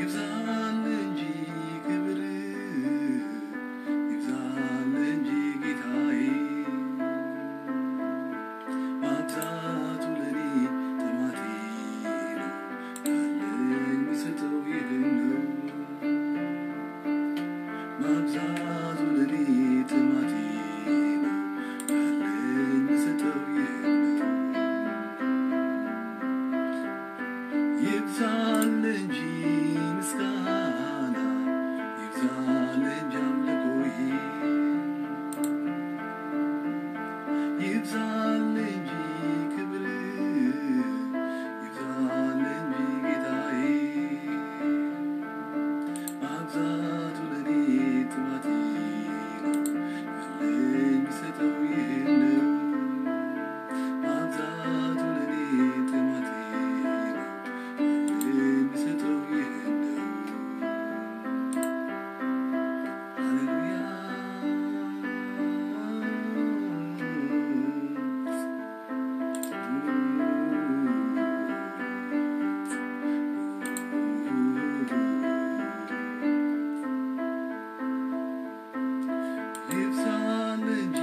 ይብዛል እንጂ ክብር ይብዛል እንጂ ጌታዬ፣ ማብዛቱ ለኔ ጥማቴ ነው፣ ያለኝ ምሰጠው ይህን ነው። ማብዛቱ ለኔ ጥማቴ ነው፣ ያለኝ ምሰጠው ይህን ነው። ይብዛል እንጂ ምስጋና፣ ይብዛል እንጂ አምልኮዬ፣ ይብዛል እንጂ ክብር፣ ይብዛል እንጂ ጌታዬ። ማብዛቱ ለኔ ጥማቴ ነው፣ ያለኝ ምሰጠው ይህን ነው። ማብዛቱ ለኔ ጥማቴ ነው፣ ያለኝ ምሰጠው ይህን ነው። ሃሌሉያ። ይብዛል እንጂ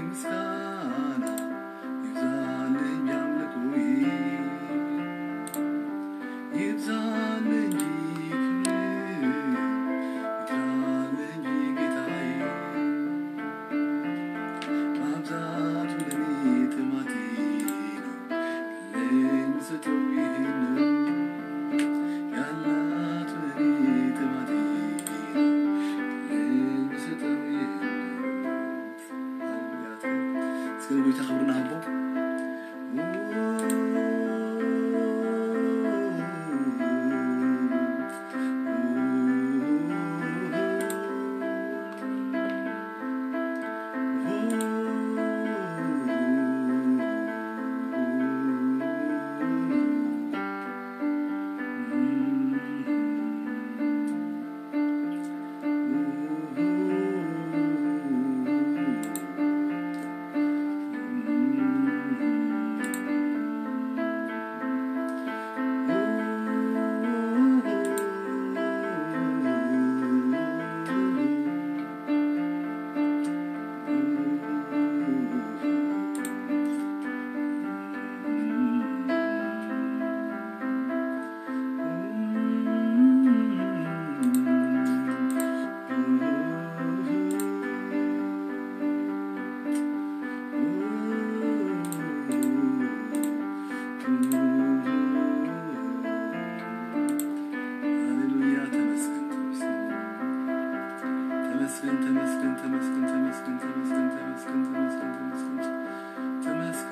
ምስጋና፣ ይብዛል እንጂ አምልኮዬ፣ ይብዛል እንጂ ክብር፣ ይብዛል እንጂ ጌታዬ። ማብዛቱ ለኔ ጥማቴ ነው፣ ለኔ የምሰጠው ይሄን ነው። ያላቱ ለኔ ጥማቴ ነው፣ ለኔ የምሰጠው ይሄን ነው። ሃሌሉያ። እስከ ንጎይታ ክብሪ ንሃቦ። ሃሌሉያ። ተመስገን፣ ተመስገን፣ ተመስገን። ተመስገን ጌታ፣ ተመስገን፣ ተመስገን። ሃሌሉያ፣ ተመስገን። እስከ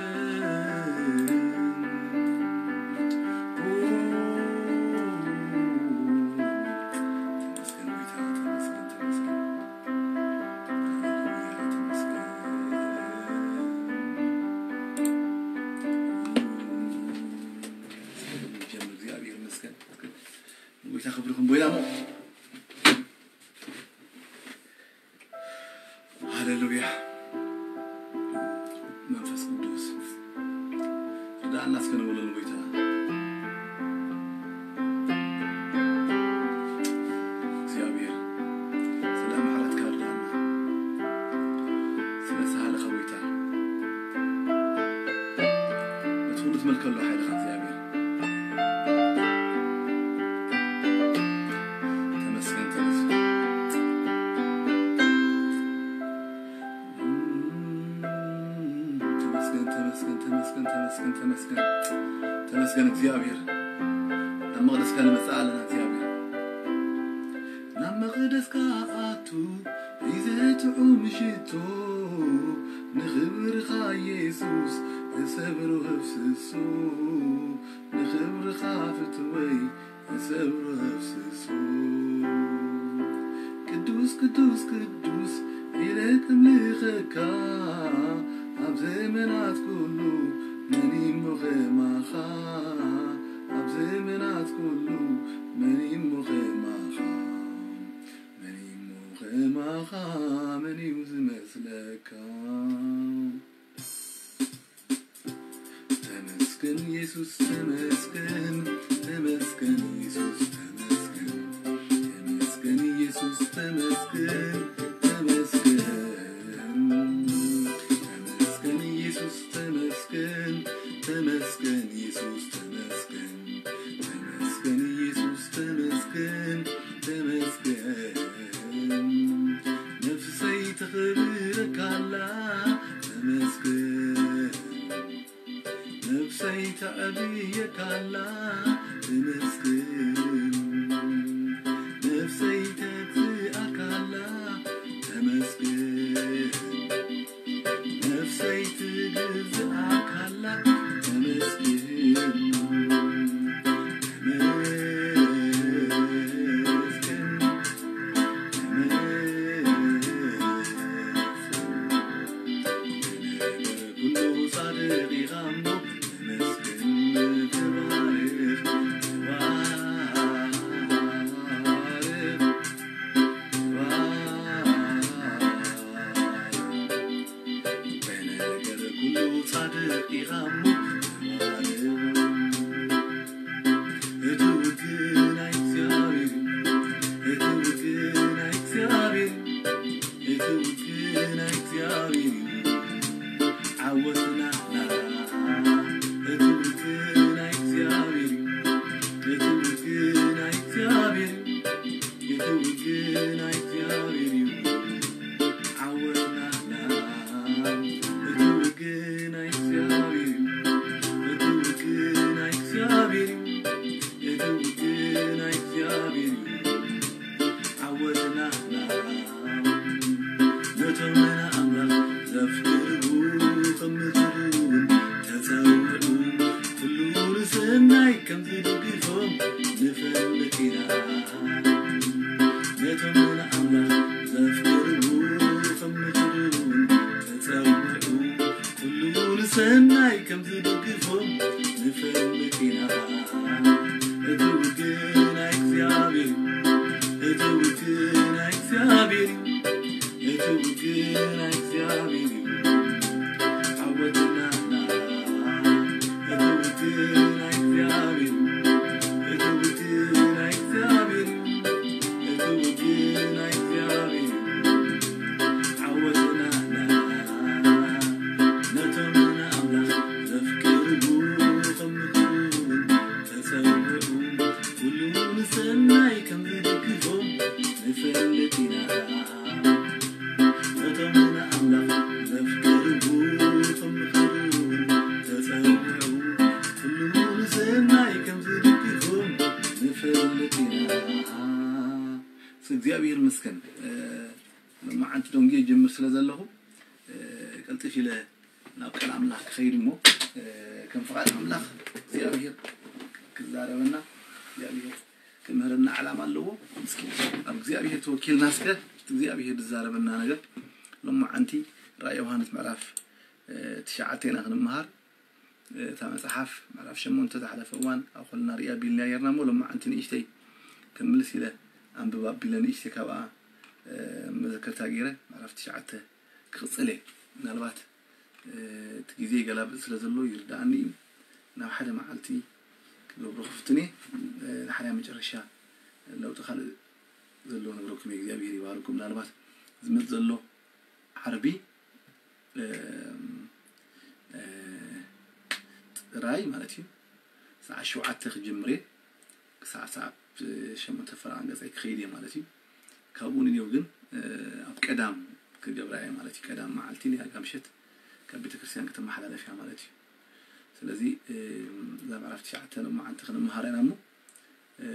ጀምር፣ እግዚኣብሔር ይመስገን። ጎይታ ክብሪ ይኹን። ቦይላሞ። ሃሌሉያ። መንፈስ ቅዱስ ርዳእና እስከ ንበሎ ንጎይታ። እግዚኣብሔር ስለ ምሕረትካ ርዳእና። ስለ ሳህልኻ ጎይታ። በቲ ኩሉ ትመልከሉ ሓይልኻ እግዚኣብሔር። ተመስገን፣ ተመስገን። ተመስገን፣ ተመስገን፣ ተመስገን፣ ተመስገን፣ ተመስገን። ተመስገን እግዚኣብሔር። ናብ መቕደስካ ንመጽእ ኣለና እግዚኣብሔር። ናብ መቕደስካ ኣቱ ሒዘ ጥዑም ሽቶ፣ ንኽብርኻ የሱስ እሰብሮ ኣፍስሶ፣ ንኽብርኻ ፍትወይ እሰብሮ ኣፍስሶ። ቅዱስ ቅዱስ ቅዱስ ኢለ ከምልኸካ፣ ኣብ ዘመናት ኩሉ መን እሞ ኸማኻ፣ ኣብ ዘመናት ኩሉ መን እሞ ኸማኻ፣ መን እሞ ኸማኻ፣ መን እዩ ዝመስለካ? ተመስገን የሱስ ተመስገን፣ ተመስገን የሱስ ተመስገን። ናይ እግዚኣብሔር እዩ ዓወትና። እቲ ውድ ናይ እግዚኣብሔር፣ እቲ ውድ ናይ እግዚኣብሔር፣ እቲ ውድ ናይ እግዚኣብሔር ዓወትና። ነቶም ንኣምላኽ ዘፍቅርዎ ከም ምኽሩ ተጸውዑ፣ ኩሉ ንሰናይ ከም ዝድግፎም ንፈልጥ ኢና። ነቶም ንኣምላኽ ዘፍቅርዎ ከም ምኽሩ ተጸውዑ፣ ኩሉ ንሰናይ ከም ዝድግፎም ንፈልጥ ኢና። እግዚኣብሔር ይመስገን። እ፣ መዓንቲ ደንጉየ ጀምር ስለ ዘለኹ፣ እ፣ ቀልጥፍ ኢለ ናብ ቃል ኣምላኽ ክኸይድ እሞ፣ እ፣ ከም ፍቓድ ኣምላኽ እግዚኣብሔር ክዛረበና፣ እግዚኣብሔር ክምህረና ዓላማ ኣለዎ። እስኪ ኣብ እግዚኣብሔር ተወኪልና እስከ እግዚኣብሔር ዝዛረበና ነገር ሎማዓንቲ ራእይ ዮሃንስ ምዕራፍ፣ እ፣ ትሽዓተ ኢና ክንመሃር። እታ መጽሓፍ ምዕራፍ ሸሞንተ ዝሓለፈ እዋን ኣብ ኾልና ሪኣ ቢልና ጌርና እሞ፣ ሎማዓንቲ ንእሽተይ ክምልስ ኢለ ኣንብብ ኣቢለ ንእሽተይ ካብኣ፣ እ፣ መዘከርታ ገይረ ምዕራፍ ትሽዓተ ክቕጽል እየ። ምናልባት፣ እ፣ እቲ ግዜ ገላብጥ ስለ ዘሎ ይርድኣኒ እዩ። ናብ ሓደ መዓልቲ ክገብሮ ክፍትን እየ። እ፣ ንሓደ መጨረሻ ለውጢ ካልእ ዘለዎ ነግረኩም እየ። እግዚኣብሔር ይባርኩም። ምናልባት ዝመጽእ ዘሎ ዓርቢ፣ እ፣ እ፣ ጥራይ ማለት እዩ። ሰዓት ሸውዓተ ክጅምር እየ። ክሳዕ ሰዓት ሸሞንተ ፈረቓ ገጸይ ክኸይድ እየ ማለት እዩ። ካብኡ ንኔው ግን፣ እ፣ ኣብ ቀዳም ክገብራ እየ ማለት እዩ። ቀዳም መዓልቲ ንያጋ ምሸት ካብ ቤተክርስትያን ከተመሓላለፍ እያ ማለት እዩ። ስለዚ፣ እ፣ እዛ ምዕራፍ ትሽዓተ ሎማዓንቲ ክንመሃር ኢና እሞ፣ እ፣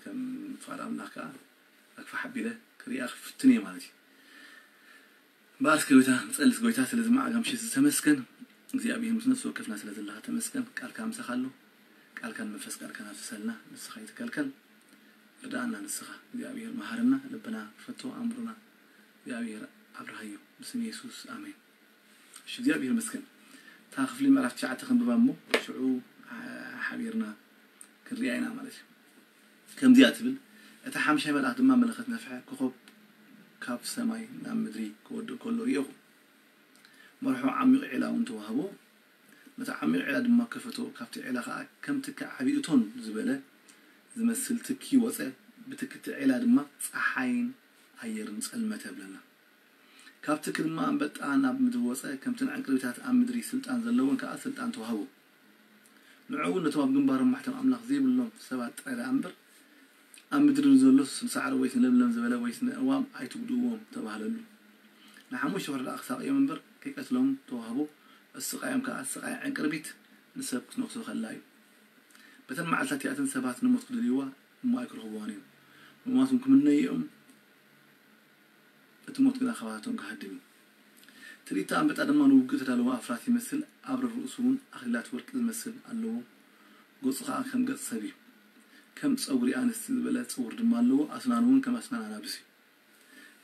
ከም ፍቓድ ኣምላኽ ከኣ ኣክፋ ሓቢለ ክሪኣ ክፍትን እየ ማለት እዩ። እምበኣር እስከ ጎይታ ንጸሊ። ጎይታ ስለዚ መዓልቲ ምሸት ዝተመስገን፣ እግዚኣብሔር ምስ ነፍሲ ወከፍና ስለ ዘለኻ ተመስገን። ቃልካ ምሳኻ ኣሎ። ቃልካን መንፈስ ቃልካን ኣፍስሰልና። ንስኻ ኣይትከልከል። ርድኣና ንስኻ እግዚኣብሔር፣ መሃረና፣ ልብና ክፈቶ፣ ኣእምሮና እግዚኣብሔር ኣብርሃዮ። ብስም የሱስ ኣሜን። እሺ፣ እግዚኣብሔር ይመስገን። እታ ክፍሊ ምዕራፍ ትሽዓተ ከንብባ እሞ ሽዑ፣ አ፣ ሓቢርና ክንሪኣ ኢና ማለት እዩ። ከምዚኣ ትብል፣ እቲ ሓምሻይ መልኣኽ ድማ መለኸት ነፍሐ፣ ኮኾብ ካብ ሰማይ ናብ ምድሪ ክወድቕ ከሎ ርኤኹ። መርሖ ዓሚቕ ዒላ እውን ተዋህቦ። ነቲ ዓሚቕ ዒላ ድማ ከፈቶ፣ ካብቲ ዒላ ኸኣ ከም ትኪ ዓቢ እቶን ዝበለ ዝመስል ትኪ ወጸ፣ ብትኪ እቲ ዒላ ድማ ጸሓይን ኣየርን ጸልመተ ብለና። ካብ ትኪ ድማ ኣንበጣ ናብ ምድሪ ወጸ፣ ከምተን ዕንቅርቢታት ኣብ ምድሪ ስልጣን ዘለወን ከኣ ስልጣን ተዋህቦ። ንዕኡ ነቶም ኣብ ግንባሮም ማሕተም ኣምላኽ ዘይብሎም ሰባት ጥራይ ደኣ እምበር፣ ኣብ ምድሪ ንዘሎስ ንሳዕሪ ወይስ ንለምለም ዝበለ ወይስ ንእዋም ኣይትጉድእዎም ተባህለሉ። ንሓሙሽተ ወርሒ ደኣ ክሳቐዮም እምበር ከይቀትሎም ተዋህቦ፣ እስቓዮም ከኣ ስቓይ ዕንቅርቢት ንሰብ ክትነኽሶ ከላ እዩ። በተን መዓልትታት እቲኣተን ሰባት ንሞት ክደልይዋ እሞ ኣይክረኽብዋን እዮም። ምሟት እውን ክምነዩ እዮም፣ እቲ ሞት ግና ካባታቶም ክሃድም እዩ። ትርኢት ኣንበጣ ድማ ንውግእ ተዳለወ ኣፍራስ ይመስል፣ ኣብ ርእሱ እውን ኣኽሊላት ወርቂ ዝመስል ኣለዎ። ገጹ ኸኣ ከም ገጽ ሰብ እዩ። ከም ጸጉሪ ኣንስቲ ዝበለ ጸጉሪ ድማ ኣለዎ፣ ኣስናኑ እውን ከም ኣስናን ኣናብስ እዩ።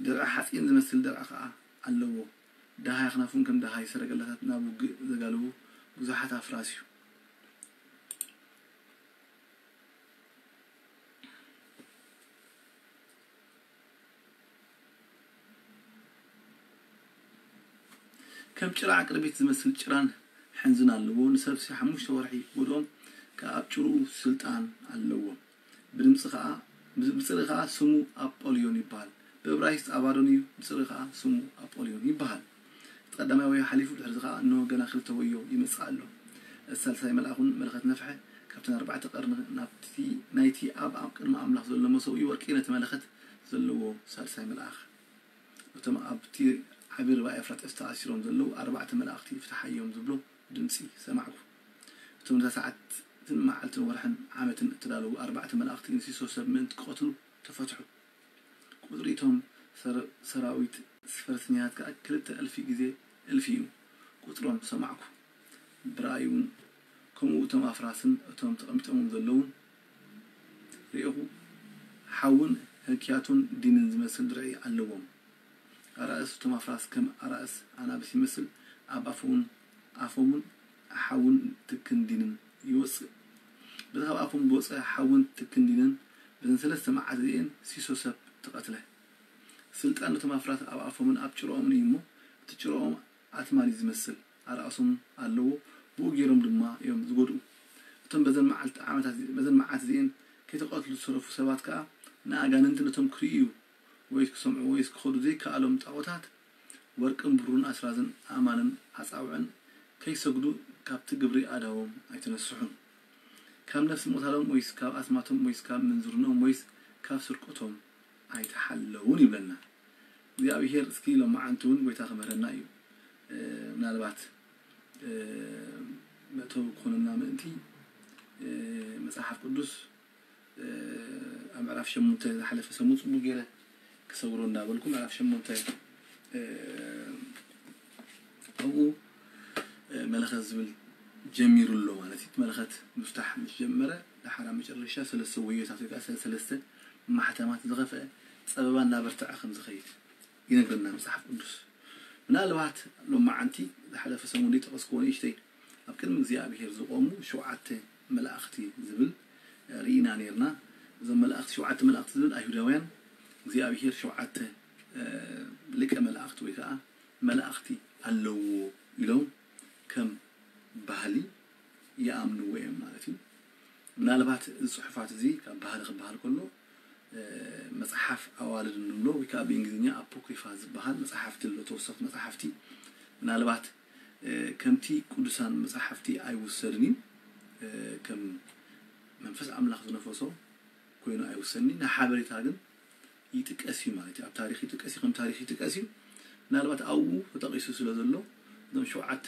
ደርዒ ሓጺን ዝመስል ደርዒ ኸኣ ኣለዎ። ደሃይ ኣኽናፉን ከም ደሃይ ሰረገላታት ናብ ውግእ ዘጋልቡ ብዙሓት ኣፍራስ እዩ። ከም ጭራ ዕንቅርቢት ዝመስል ጭራን ሕንዝን ኣለዎ። ንሰብሲ ሓሙሽተ ወርሒ ይጎድኦም፣ ከኣ ኣብ ጭርኡ ስልጣን ኣለዎ። ብድምጺ ኸኣ፣ ብጽርኢ ኸኣ ስሙ ኣጶልዮን ይበሃል። ብእብራይስጥ ኣባዶን እዩ፣ ብጽርኢ ኸኣ ስሙ ኣጶልዮን ይበሃል። እቲ ቀዳማይ ወዮ ሓሊፉ፣ ድሕሪዚ ኸኣ እንሆ ገና ክልተ ወዮ ይመጽእ ኣሎ። እቲ ሳልሳይ መልኣኽ እውን መለኸት ነፍሐ፣ ካብተን ኣርባዕተ ቀርኒ ናብቲ፣ ናይቲ ኣብ፣ ኣብ ቅድሚ ኣምላኽ ዘሎ መሰውኢ ወርቂ ነቲ መለኸት ዘለዎ ሳልሳይ መልኣኽ፣ እቶም ኣብቲ ዓቢ ርባ ኤፍራጥስ ተኣሲሮም ዘለዉ ኣርባዕተ መላእኽቲ ፍትሓዮም ዝብሎ ድምጺ ሰማዕኩ። እቶም ነታ ሰዓትን መዓልትን ወርሕን ዓመትን እተዳለዉ ኣርባዕተ መላእኽቲ ንሲሶ ሰብ ምእንቲ ክቐትሉ ተፈትሑ። ቁጽሪ እቶም ሰር-፣ ሰራዊት ፈረሰኛታት ከኣ ክልተ እልፊ ግዜ እልፊ እዩ። ቁጽሮም ሰማዕኩ። ብራእይ እውን ከምኡ እቶም ኣፍራስን እቶም ተቐሚጦምዎም ዘለዉን ርኤኹ። ሓውን ህክያቱን ዲንን ዝመስል ድርዒ ኣለዎም። ኣራእስ እቶም ኣፍራስ ከም ኣራእስ ኣናብስ ይመስል፣ ኣብ ኣፎምን፣ ኣፎምን ሓውን ትክን ዲንን ይወጽእ። በቲ ካብ ኣፎም ዝወጸ ሓውን ትክን ዲንን በዘን ሰለስተ መዓልቲ እዚኤን ሲሶ ሰብ ተቐትለ። ስልጣን ነቶም ኣፍራት ኣብ ኣፎምን ኣብ ጭራኦምን እዩ እሞ፣ እቲ ጭራኦም ኣትማን እዩ ዝመስል፣ ኣርኣሶም ኣለዎ፣ ብኡ ገይሮም ድማ እዮም ዝጎድኡ። እቶም በዘን መዓልቲ ዓመታት በዘን መዓት እዚኤን ከይተቐትሉ ዝተረፉ ሰባት ከኣ ንኣጋንንቲ ነቶም ክርእዩ ወይ ክሰምዑ ወይስ ክኸዱ ዘይከኣሎም ጣዖታት ወርቅን ብሩርን ኣስራዝን ኣእማንን ኣጻውዕን ከይሰግዱ ካብቲ ግብሪ ኣእዳዎም ኣይተነስሑን። ካብ ነፍሲ ምቕታሎም ወይስ ካብ ኣስማቶም ወይስ ካብ ምንዝርንኦም ወይስ ካብ ስርቆቶም ኣይተሓለውን ይብለና እግዚኣብሔር። እስኪ ሎማዓንቲ እውን ጎይታ ክምህረና እዩ። ምናልባት መእተዊ ክኾነና ምእንቲ መፅሓፍ ቅዱስ ኣብ ምዕራፍ ሸሞንተ ዝሓለፈ ሰሙን ፅቡቅ ገይረ ክሰግሮ እንዳበልኩ ምዕራፍ ሸሞንተ ኣብኡ መለኸት ዝብል ጀሚሩ ኣሎ ማለት እዩ። መለኸት ምፍታሕ ምስ ጀመረ ዳሓራ መጨረሻ ሰለስተ ወዮታት ወይ ከዓ ሰለስተ ማሕተማት ዝኸፍአ ፀበባ እናበርትዐ ከም ዝኸይድ ይነግረና መፅሓፍ ቅዱስ። ምናልባት ሎማዓንቲ ዝሓለፈ ሰሙን ዘይጠቐስክዎ ንእሽተይ ኣብ ቅድሚ እግዚኣብሔር ዝቆሙ ሸውዓተ መላእኽቲ ዝብል ርኢና ነርና። እዞም መላእኽቲ ሸውዓተ መላእኽቲ ዝብል ኣይሁዳውያን እግዚኣብሔር ሸውዓተ ሊቀ መላእኽቲ ወይ ከዓ መላእኽቲ ኣለዎ ኢሎም ከም ባህሊ ይኣምንዎ እዮም ማለት እዩ። ምናልባት እዚ ፅሑፋት እዚ ካብ ባህሊ ክበሃል ከሎ መፅሓፍ ኣዋልድ እንብሎ ወይ ከዓ ብእንግሊዝኛ ኣፖክሪፋ ዝበሃል መፅሓፍቲ ኣሎ። ተወሰኽቲ መፅሓፍቲ ምናልባት ከምቲ ቅዱሳን መፅሓፍቲ ኣይውሰድን እዩ። ከም መንፈስ ኣምላኽ ዝነፈሶ ኮይኑ ኣይውሰድን እዩ። ንሓበሬታ ግን ይጥቀስ እዩ ማለት እዩ። ኣብ ታሪኽ ይጥቀስ እዩ፣ ከም ታሪኽ ይጥቀስ እዩ። ምናልባት ኣብኡ ተጠቒሱ ስለ ዘሎ እዞም ሸውዓተ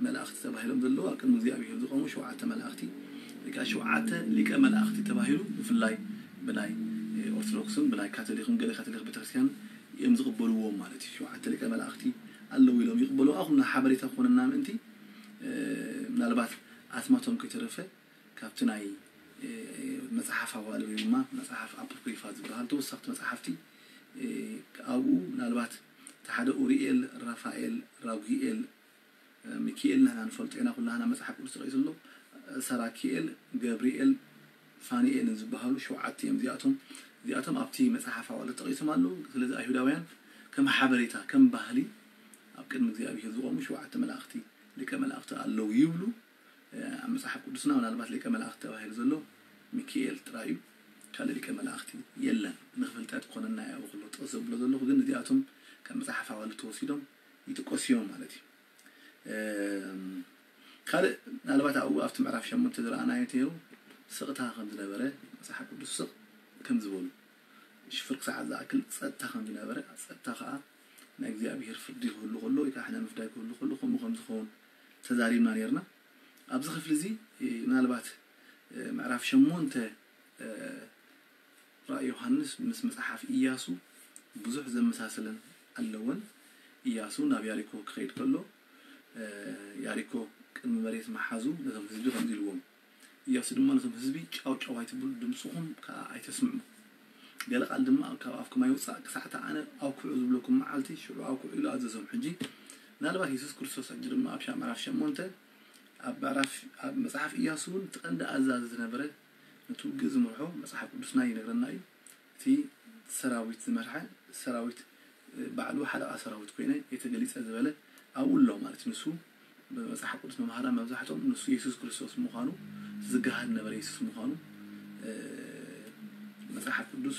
መላእኽቲ ተባሂሎም ዘለዉ ኣብ ቅድሚ እግዚኣብሔር ዝቆሙ ሸውዓተ መላእኽቲ ወይ ከዓ ሸውዓተ ሊቀ መላእኽቲ ተባሂሉ ብፍላይ ብናይ ኦርቶዶክስን ብናይ ካቶሊክን ገለ ካቶሊክ ቤተክርስትያን እዮም ዝቕበልዎም ማለት እዩ። ሸውዓተ ሊቀ መላእኽቲ ኣለዉ ኢሎም ይቕበሉ። ኣኹም ሓበሬታ ክኾነና ምእንቲ ምናልባት ኣስማቶም ከይተረፈ ካብቲ ናይ መፅሓፍ ኣዋልድ ወይ ድማ መፅሓፍ ኣፖክሪፋ ዝበሃል ተወሰኽቲ መፅሓፍቲ ኣብኡ ምናልባት እቲ ሓደ ኡሪኤል፣ ራፋኤል፣ ራጉኤል፣ ሚኪኤል ንሕና ንፈልጦ ኢና ኩላህና መፅሓፍ ቅዱስ ተጠቒሱ ኣሎ። ሰራኪኤል፣ ገብርኤል፣ ፋኒኤልን ዝበሃሉ ሸውዓተ እዮም። እዚኣቶም እዚኣቶም ኣብቲ መፅሓፍ ኣዋልድ ተጠቒሶም ኣለዉ። ስለዚ ኣይሁዳውያን ከም ሓበሬታ ከም ባህሊ ኣብ ቅድሚ እግዚኣብሔር ዝቆሙ ሸውዓተ መላእኽቲ ሊቀ መላእኽቲ ኣለዉ ይብሉ። ኣብ መፅሓፍ ቅዱስና ምናልባት ሊቀ መላእኽቲ ተባሂሉ ዘሎ ሚኪኤል ጥራይ እዩ። ካልእ ሊቀ መላእኽቲ የለን። ንክፍልጠት ክኾነና እየ ኣብ ኩሉ ጥቕስ ዘብሎ ዘለኹ፣ ግን እዚኣቶም ካብ መፅሓፍ ኣዋልድ ተወሲዶም ይጥቀሱ እዮም ማለት እዩ። ካልእ ምናልባት ኣብኡ ኣብቲ ምዕራፍ ሸሞንተ ዝረኣናዮ ነይሩ ስቕታ ከም ዝነበረ መፅሓፍ ቅዱስ ስቕ ከም ዝበሉ ሽፍር ክሰዓት ዝኣክል ፀጥታ ከም ዝነበረ፣ ፀጥታ ከዓ ናይ እግዚኣብሔር ፍርዲ ክህሉ ከሎ ወይ ከዓ ሕነ ምፍዳይ ክህሉ ከሎ ከምኡ ከም ዝኸውን ተዛሪብና ነርና። ኣብዚ ክፍሊ እዚ ምናልባት ምዕራፍ ሸሞንተ ራእይ ዮሃንስ ምስ መፅሓፍ ኢያሱ ብዙሕ ዘመሳሰለን ኣለወን። ኢያሱ ናብ ያሪኮ ክኸይድ ከሎ ያሪኮ ቅድሚ መሬት ምሓዙ ነቶም ህዝቢ ከምዚ ኢልዎም፣ ኢያሱ ድማ ነቶም ህዝቢ ጫው ጫው ኣይትብሉ፣ ድምፅኹም ከዓ ኣይተስምዑ፣ ገለ ቃል ድማ ካብ ኣፍኩም ኣይውፃእ፣ ክሳዕ እቲ ኣነ ኣውክዑ ዝብለኩም መዓልቲ ሽዑ ኣውክዑ ኢሉ ኣዘዞም። ሕጂ ምናልባት የሱስ ክርስቶስ ሕጂ ድማ ኣብ ምዕራፍ ሸሞንተ ኣብ ምዕራፍ ኣብ መፅሓፍ ኢያሱ እውን እቲ ቀንዲ ኣዛዚ ዝነበረ ነቲ ውግእ ዝመርሖ መፅሓፍ ቅዱስና ይነግረና እዩ። እቲ ሰራዊት ዝመርሐ ሰራዊት ባዕሉ ሓለቓ ሰራዊት ኮይነ እየ ተገሊፀ ዝበለ ኣብኡ ኣሎ ማለት እዩ። ንሱ ብመፅሓፍ ቅዱስ መምሃራን መብዛሕትኦም ንሱ የሱስ ክርስቶስ ምዃኑ ዝገሃድ ነበረ የሱስ ምዃኑ መፅሓፍ ቅዱስ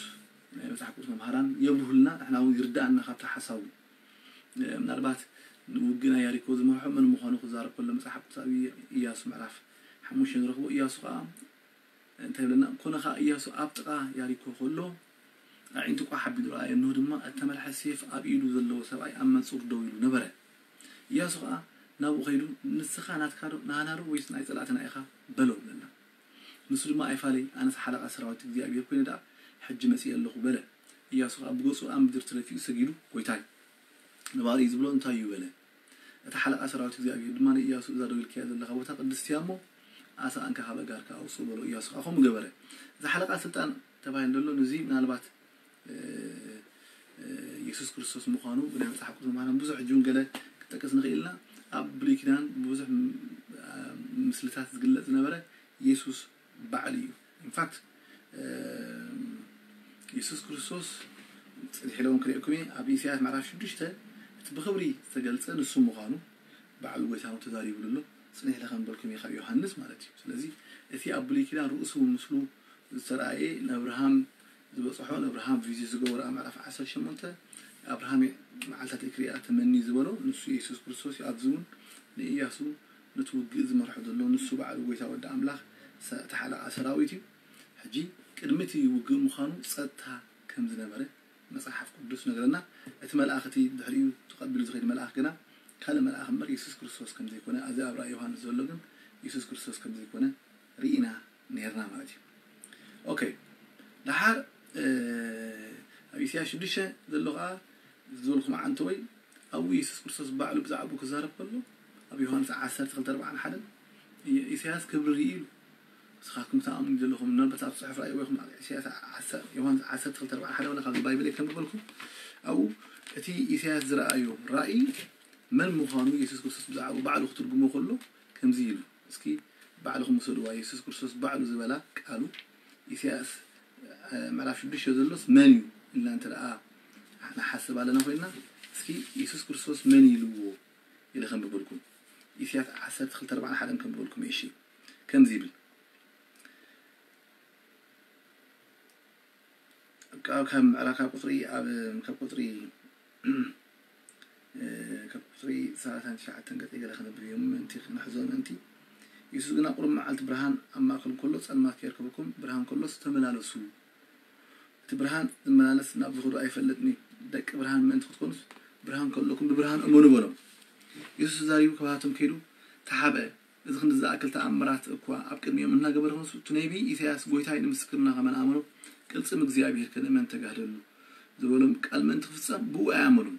ናይ መፅሓፍ ቅዱስ መምሃራን የብርሁልና። ንሕና እውን ይርዳእና ካብቲ ሓሳቡ ምናልባት ንውግእ ናይ ያሪኮ ዝመርሖ መን ምዃኑ ክዛረብ ከሎ መፅሓፍ ቅዱስ ኣብ ኢያሱ ምዕራፍ ሓሙሽተ ንረኽቦ። ኢያሱ ከዓ እንታይ ይብለና? ኮነ ኸዓ ኢያሱ ኣብ ጥቓ ያሪኮ ከሎ ኣዒንቱ ቋሕ ኣቢሉ ረኣየ፣ እንሆ ድማ እተመልሐ ሴፍ ኣብ ኢዱ ዘለዎ ሰብኣይ ኣብ መንጽሩ ደው ኢሉ ነበረ። ኢያሱ ኸዓ ናብኡ ኸይዱ ንስኻ ናትካ ዶ ናህና ዶ ወይስ ናይ ጸላእትና ኢኻ በሎ ይብለና። ንሱ ድማ ኣይፋለይ ኣነስ ሓለቓ ሰራዊት እግዚኣብሔር ኮይነ ደኣ ሕጂ መጺኤ ኣለኹ በለ። ኢያሱ ኸዓ ብገጹ ኣብ ምድሪ ተደፊኡ ሰጊዱ ጎይታይ ንባርዩ ዝብሎ እንታይ እዩ በለ። እቲ ሓለቓ ሰራዊት እግዚኣብሔር ድማ ንኢያሱ እዛ ደው ኢልካያ ዘለኻ ቦታ ቅድስቲ እያ እሞ ኣሳ እንካ ካብ ኣጋርካ ኣውፅእ በሎ። ኢያሱ ከዓ ከምኡ ገበረ። እዚ ሓለቓ ስልጣን ተባሂሉ ዘሎ ንዚ ምናልባት የሱስ ክርስቶስ ምዃኑ ብናይ መፅሓፍ ቅዱስ ምዃኖም ብዙሕ እጅውን ገለ ክጠቅስ ንኽእል ኢና። ኣብ ብሉይ ኪዳን ብዙሕ ምስልታት ዝግለፅ ዝነበረ የሱስ ባዕሉ እዩ። ኢንፋክት የሱስ ክርስቶስ ጽኒሕ ኢለዎም ክርእየኩም እየ። ኣብ ኢሳያስ ምዕራፍ ሽዱሽተ እቲ ብኽብሪ ዝተገልጸ ንሱ ምዃኑ ባዕሉ ጎይታ እውን ተዛሪቡሉ ኣሎ። ጽኒሕ ኢለ ከም በልኩም እየ ካብ ዮሃንስ ማለት እዩ። ስለዚ እቲ ኣብ ብሉይ ኪዳን ርእሱ ምስሉ ዝተራእየ ንኣብርሃም ዝበጽሖ ንኣብርሃም ቪዝዩ ዝገበሮ ኣብ ምዕራፍ ዓሰርተ ሸሞንተ ኣብርሃም መዓልታት ክሪኣ ተመኒ ዝበሎ ንሱ የሱስ ክርስቶስ እዩ። ኣብዚ እውን ንእያሱ ነቲ ውግእ ዝመርሖ ዘሎ ንሱ ባዕሉ ጎይታ ወዲ ኣምላኽ ሰ- እቲ ሓለቓ ሰራዊት እዩ። ሕጂ ቅድሚ እቲ ውግእ ምዃኑ ጸጥታ ከም ዝነበረ መጽሓፍ ቅዱስ ነግረና። እቲ መልኣኽ እቲ ድሕሪኡ ተቐቢሉ ዝኸይድ መልኣኽ ግና ካልእ መልኣኽ እምበር የሱስ ክርስቶስ ከም ዘይኮነ፣ እዚ ኣብ ራእይ ዮሃንስ ዘሎ ግን የሱስ ክርስቶስ ከም ዘይኮነ ርኢና ነርና ማለት እዩ። ኦኬ፣ ደሓር ኣብ ኢሳያስ ሽዱሽተ ዘሎ ከዓ ዝበልኩም ዓንተወይ ኣብኡ የሱስ ክርስቶስ ባዕሉ ብዛዕባኡ ክዛረብ ከሎ ኣብ ዮሃንስ ዓሰርተ ክልተ ኣርባዓን ሓደን ኢሳያስ ክብሪ ርኢ ኢሉ። ንስኻትኩም ትኣምኑ ዘለኹም ምናልባት ኣብ ፅሑፍ ራእይ ወይኹም ኢሳያስ ዮሃንስ ዓሰርተ ክልተ ኣርባዓን ሓደ ወላ ካብዚ ባይብል ከንብበልኩም ኣብኡ እቲ ኢሳያስ ዝረኣዮ ራእይ መን ምዃኑ የሱስ ክርስቶስ ብዛዕባኡ ባዕሉ ክትርጉሞ ከሎ ከምዚ ኢሉ እስኪ ባዕልኹም ውሰድዋ። የሱስ ክርስቶስ ባዕሉ ዝበላ ቃሉ ኢሳያስ ምዕራፍ ሽዱሽተ ዘሎስ መን እዩ ኢልና እንተ ደኣ ንሓስብ ኣለና ኮይንና እስኪ የሱስ ክርስቶስ መን ኢልዎ ኢለ ከንብበልኩም። ኢሳያስ ዓሰርተ ክልተ ኣርባዓን ሓደን ከንብበልኩም እየ። እሺ ከምዚ ይብል ካብ ምዕራፍ ካብ ቁፅሪ ኣብ ካብ ቁፅሪ ካብ ቁፅሪ ሰላሳን ትሽዓተን ገፀ ገለ ክነብር እዮም ምእንቲ ክነሕዞ ምእንቲ የሱስ ግና ቁሩብ መዓልቲ ብርሃን ኣብ ማእከል ከሎ ጸልማት ከየርከበኩም ብርሃን ከሎስ ተመላለሱ እቲ ብርሃን ዝመላለስ ናብ ዝኸዶ ኣይፈልጥን እዩ ደቂ ብርሃን ምእንቲ ክትኮኑስ ብርሃን ከለኩም ብብርሃን እመኑ በሎም የሱስ ተዛሪቡ ከባህቶም ከይዱ ተሓብአ እዚ ክንዲ ዝኣክል ተኣምራት እኳ ኣብ ቅድሚኦም እናገበረ ክንሱ እቲ ነቢ ኢሳያስ ጎይታይ ንምስክርና ከመን ኣመኖ ቅልጽም እግዚኣብሔር ክንእመን ተጋህደሉ ዝበሎም ቃል ምእንቲ ክፍጸም ብኡ ኣይኣመኑን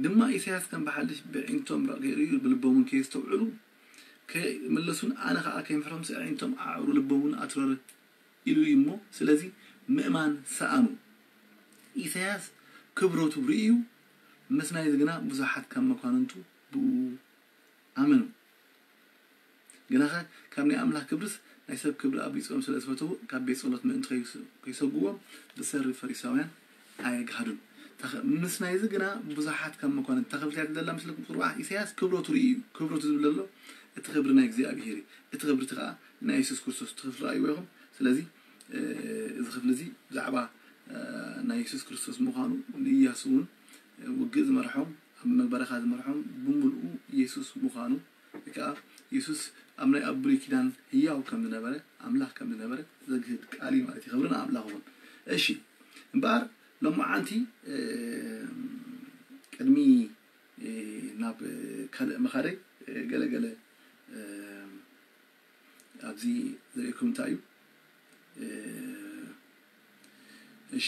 ድማ ኢሳያስ ከም ብሓድሽ ብዒንቶም ርዩ ብልቦምን ከየስተውዕሉ ከይምለሱን ኣነ ከዓ ከይምሕሮምስ ኣዒንቶም ኣዕሩ ልቦምን ኣትረረ ኢሉ እዩ እሞ ስለዚ ምእማን ሰኣኑ ኢሳያስ ክብረቱ ርእዩ ምስናይ ግና ብዙሓት ካብ መኳንንቱ ብኡ ኣመኑ ግናኸ ካብ ናይ ኣምላኽ ክብርስ ናይ ሰብ ክብሪ ኣቢጾም ስለ ዝፈተዉ ካብ ቤት ጸሎት ምእንቲ ከይሰጉዎም ብሰሪ ፈሪሳውያን ኣየግሃዱን ምስ ናይዚ ግና ብዙሓት ካብ መኳንንት እታ ክብልቲ እያ ትደላ ምስለኩም ቁርባዕ ኢሳያስ ክብረቱ ርእዩ እዩ ክብረቱ ዝብል ዘሎ እቲ ክብሪ ናይ እግዚኣብሄር እዩ እቲ ክብርቲ ከዓ ናይ የሱስ ክርስቶስ እቲ ክፍሊ ርእይዎ ኢኹም ስለዚ እዚ ክፍሊ እዚ ብዛዕባ ናይ የሱስ ክርስቶስ ምዃኑ ንእያሱ እውን ውግእ ዝመርሖም ኣብ መበረኻ ዝመርሖም ብምልኡ የሱስ ምዃኑ ወይ ከዓ የሱስ ኣብ ናይ ኣብ ብሉይ ኪዳን ህያው ከም ዝነበረ ኣምላኽ ከም ዝነበረ ዘግህድ ቃል እዩ ማለት እዩ ክብሪ ንኣምላኽ ይኹን እሺ እምበኣር ሎማዓንቲ ቅድሚ ናብ ካልእ ምኻደይ ገለገለ ኣብዚ ዝርእኩም እንታይ እዩ እሺ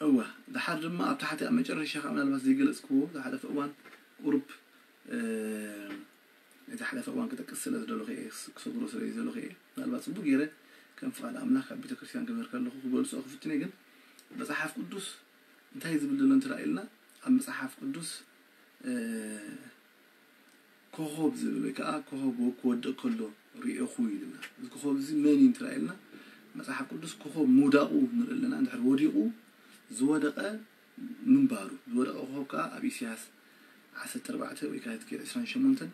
እወ ድሓር ድማ ኣብ ታሕቲ ኣብ መጨረሻ ከዓ ምናልባት ዘይገለፅክዎ ዝሓለፈ እዋን ቁሩብ እቲ ሓለፈ እዋን ክጠቅስ ስለ ዝደለኹ እየ ክሰግሮ ስለ ዝደለኹ እየ ምናልባት ፅቡቅ ገይረ ከም ፍቓድ ኣምላኽ ካብ ቤተክርስትያን ክምህር ከለኹ ክገልፆ ክፍትነ ግን መፅሓፍ ቅዱስ እንታይ ዝብል ዘሎ እንትረኣ ኢልና ኣብ መፅሓፍ ቅዱስ ኮኾብ ዝብል ወይ ከዓ ኮኾብ ክወድቕ ከሎ ሪእኹ ኢልና እዚ ኮኾብ እዚ መን እዩ እንትረኣ ኢልና መፅሓፍ ቅዱስ ኮኾብ ምውዳቑ ንርኢ ኣለና እንድሕር ወዲቑ ዝወደቐ ምንባሩ ዝወደቐ ኮኾብ ከዓ ኣብ ኢሳያስ ዓሰርተ ኣርባዕተ ወይ ከዓ ትኬል ዕስራን ሸሞንተን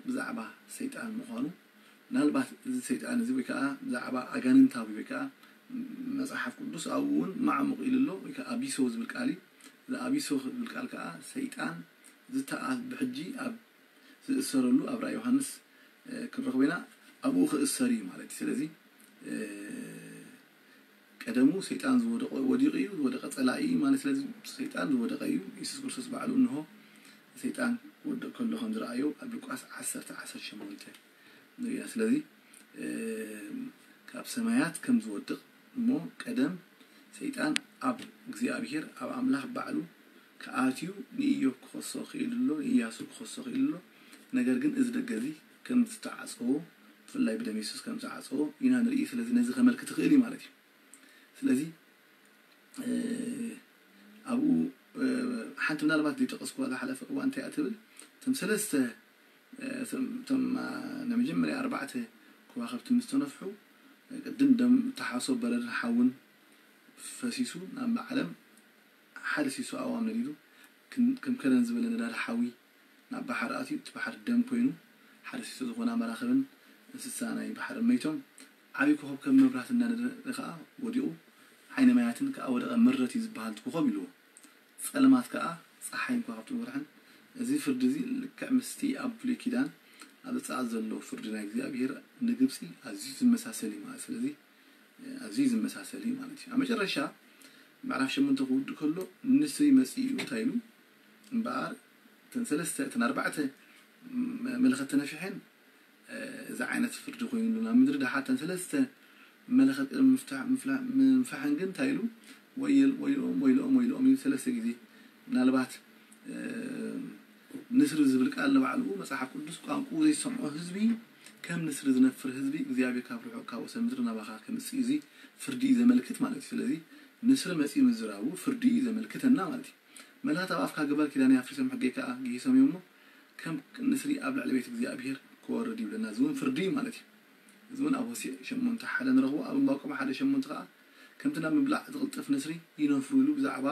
ብዛዕባ ሰይጣን ምዃኑ ምናልባት እዚ ሰይጣን እዚ ወይ ከዓ ብዛዕባ ኣጋንንታዊ ወይ ከዓ መፅሓፍ ቅዱስ ኣብኡ እውን ማዕሙቕ ኢሉ ኣሎ ወይ ከዓ ኣቢሶ ዝብል ቃል እዩ እዚ ኣቢሶ ዝብል ቃል ከዓ ሰይጣን ዝተኣ ብሕጂ ኣብ ዝእሰረሉ ኣብ ራእይ ዮሃንስ ክንረኽቦ ኢና ኣብኡ ክእሰር እዩ ማለት እዩ ስለዚ ቀደሙ ሰይጣን ዝወደቀ ወዲቁ እዩ ዝወደቀ ፀላኢ ማለት ስለዚ ሰይጣን ዝወደቀ እዩ የሱስ ክርስቶስ ባዕሉ እንሆ ሰይጣን ክወድቅ ከሎ ከም ዝረኣዮ ኣብ ሉቃስ ዓሰርተ ዓሰርተ ሸሞንተ ንሪኣ ስለዚ ካብ ሰማያት ከም ዝወድቅ እሞ ቀደም ሰይጣን ኣብ እግዚኣብሄር ኣብ ኣምላኽ ባዕሉ ክኣትዩ ንእዮብ ክኸሶ ክኢሉ ኣሎ ንእያሱ ክኸሶ ክኢሉ ኣሎ ነገር ግን እዚ ደገ እዚ ከም ዝተዓፀዎ ብፍላይ ብደም የሱስ ከም ዝተዓፀዎ ኢና ንርኢ ስለዚ ነዚ ከመልክት ይኽእል እዩ ማለት እዩ ስለዚ ኣብኡ ሓንቲ ምናልባት ዘይጠቀስኩዋ ዝሓለፈ እዋን እንታይ እያ ትብል እቶም ሰለስተ እቶም ናይ መጀመርያ ኣርባዕተ ከዋኸብቲ ምስ ተነፍሑ ቅድም ደም ተሓሶ በረድን ሓውን ፈሲሱ ናብ ዓለም ሓደ ሲሶ ኣእዋም ነዲዱ፣ ክን- ከም ከረን ዝበለ ነዳዲ ሓዊ ናብ ባሕሪ ኣትዩ፣ እቲ ባሕሪ ደም ኮይኑ፣ ሓደ ሲሶ ዝኾና መራኽብን እንስሳ ናይ ባሕርን መይቶም፣ ዓብዪ ኮኸብ ከም መብራህቲ እናነደደ ከዓ ወዲቑ፣ ዓይኒ ማያትን ከዓ ወደቐ። ምረት እዩ ዝበሃል እቲ ኮኸብ ኢልዎ። ጸልማት ከዓ ጸሓይን ከዋኽብትን ወርሕን። እዚ ፍርዲ እዚ ልክዕ ምስቲ ኣብ ብሉይ ኪዳን ኣብ ዘጸኣት ዘሎ ፍርዲ ናይ እግዚኣብሔር ንግብጺ ኣዝዩ ዝመሳሰል እዩ ማለት። ስለዚ ኣዝዩ ዝመሳሰል እዩ ማለት እዩ። ኣብ መጨረሻ ምዕራፍ ሸሞንተ ክውድእ ከሎ ንስሪ መጺኡ እዩ እንታይ ኢሉ? እምበኣር እተን ሰለስተ እተን ኣርባዕተ መ- መለኸት ተነፊሐን እዚ ዓይነት ፍርዲ ኮይኑሉ ናብ ምድሪ ደሓተን ሰለስተ መለኸት ቅድሚ ምፍታሕ ምፍላ- ምንፋሕን ግን እንታይ ኢሉ? ወይል- ወይልኦም ወይልኦም ወይልኦም ኢሉ ሰለስተ ግዜ። ምናልባት ንስሪ ዝብል ቃል ንባዕሉ መጽሓፍ ቅዱስ ቋንቋ ዘይሰምዖ ህዝቢ ከም ንስሪ ዝነፍር ህዝቢ እግዚኣብሔር ካብ ርሑቕ ካብ ወሰን ምድሪ ናባኻ ከምጽእ እዚ ፍርዲ እዩ ዘመልክት ማለት እዩ። ስለዚ ንስሪ መጺኡ ምዝራቡ ፍርዲ እዩ ዘመልክተና ማለት እዩ። መለኸት ኣብ ኣፍካ ግበር፣ ኪዳነይ ኣፍሪሶም ሕገይ ከኣ ግሂሶም እዮም እሞ ከም ንስሪ ኣብ ልዕሊ ቤት እግዚኣብሔር ክወርድ ይብለና። እዚ እውን ፍርዲ እዩ ማለት እዩ። እዚ እውን ኣብ ሆሴዕ ሸሞንተ ሓደ ንረኽቦ። ኣብ ዕንባቆም ሓደ ሸሞንተ ከኣ ከምቲ ናብ ምብላዕ ዝቕልጥፍ ንስሪ ይነፍሩ ኢሉ ብዛዕባ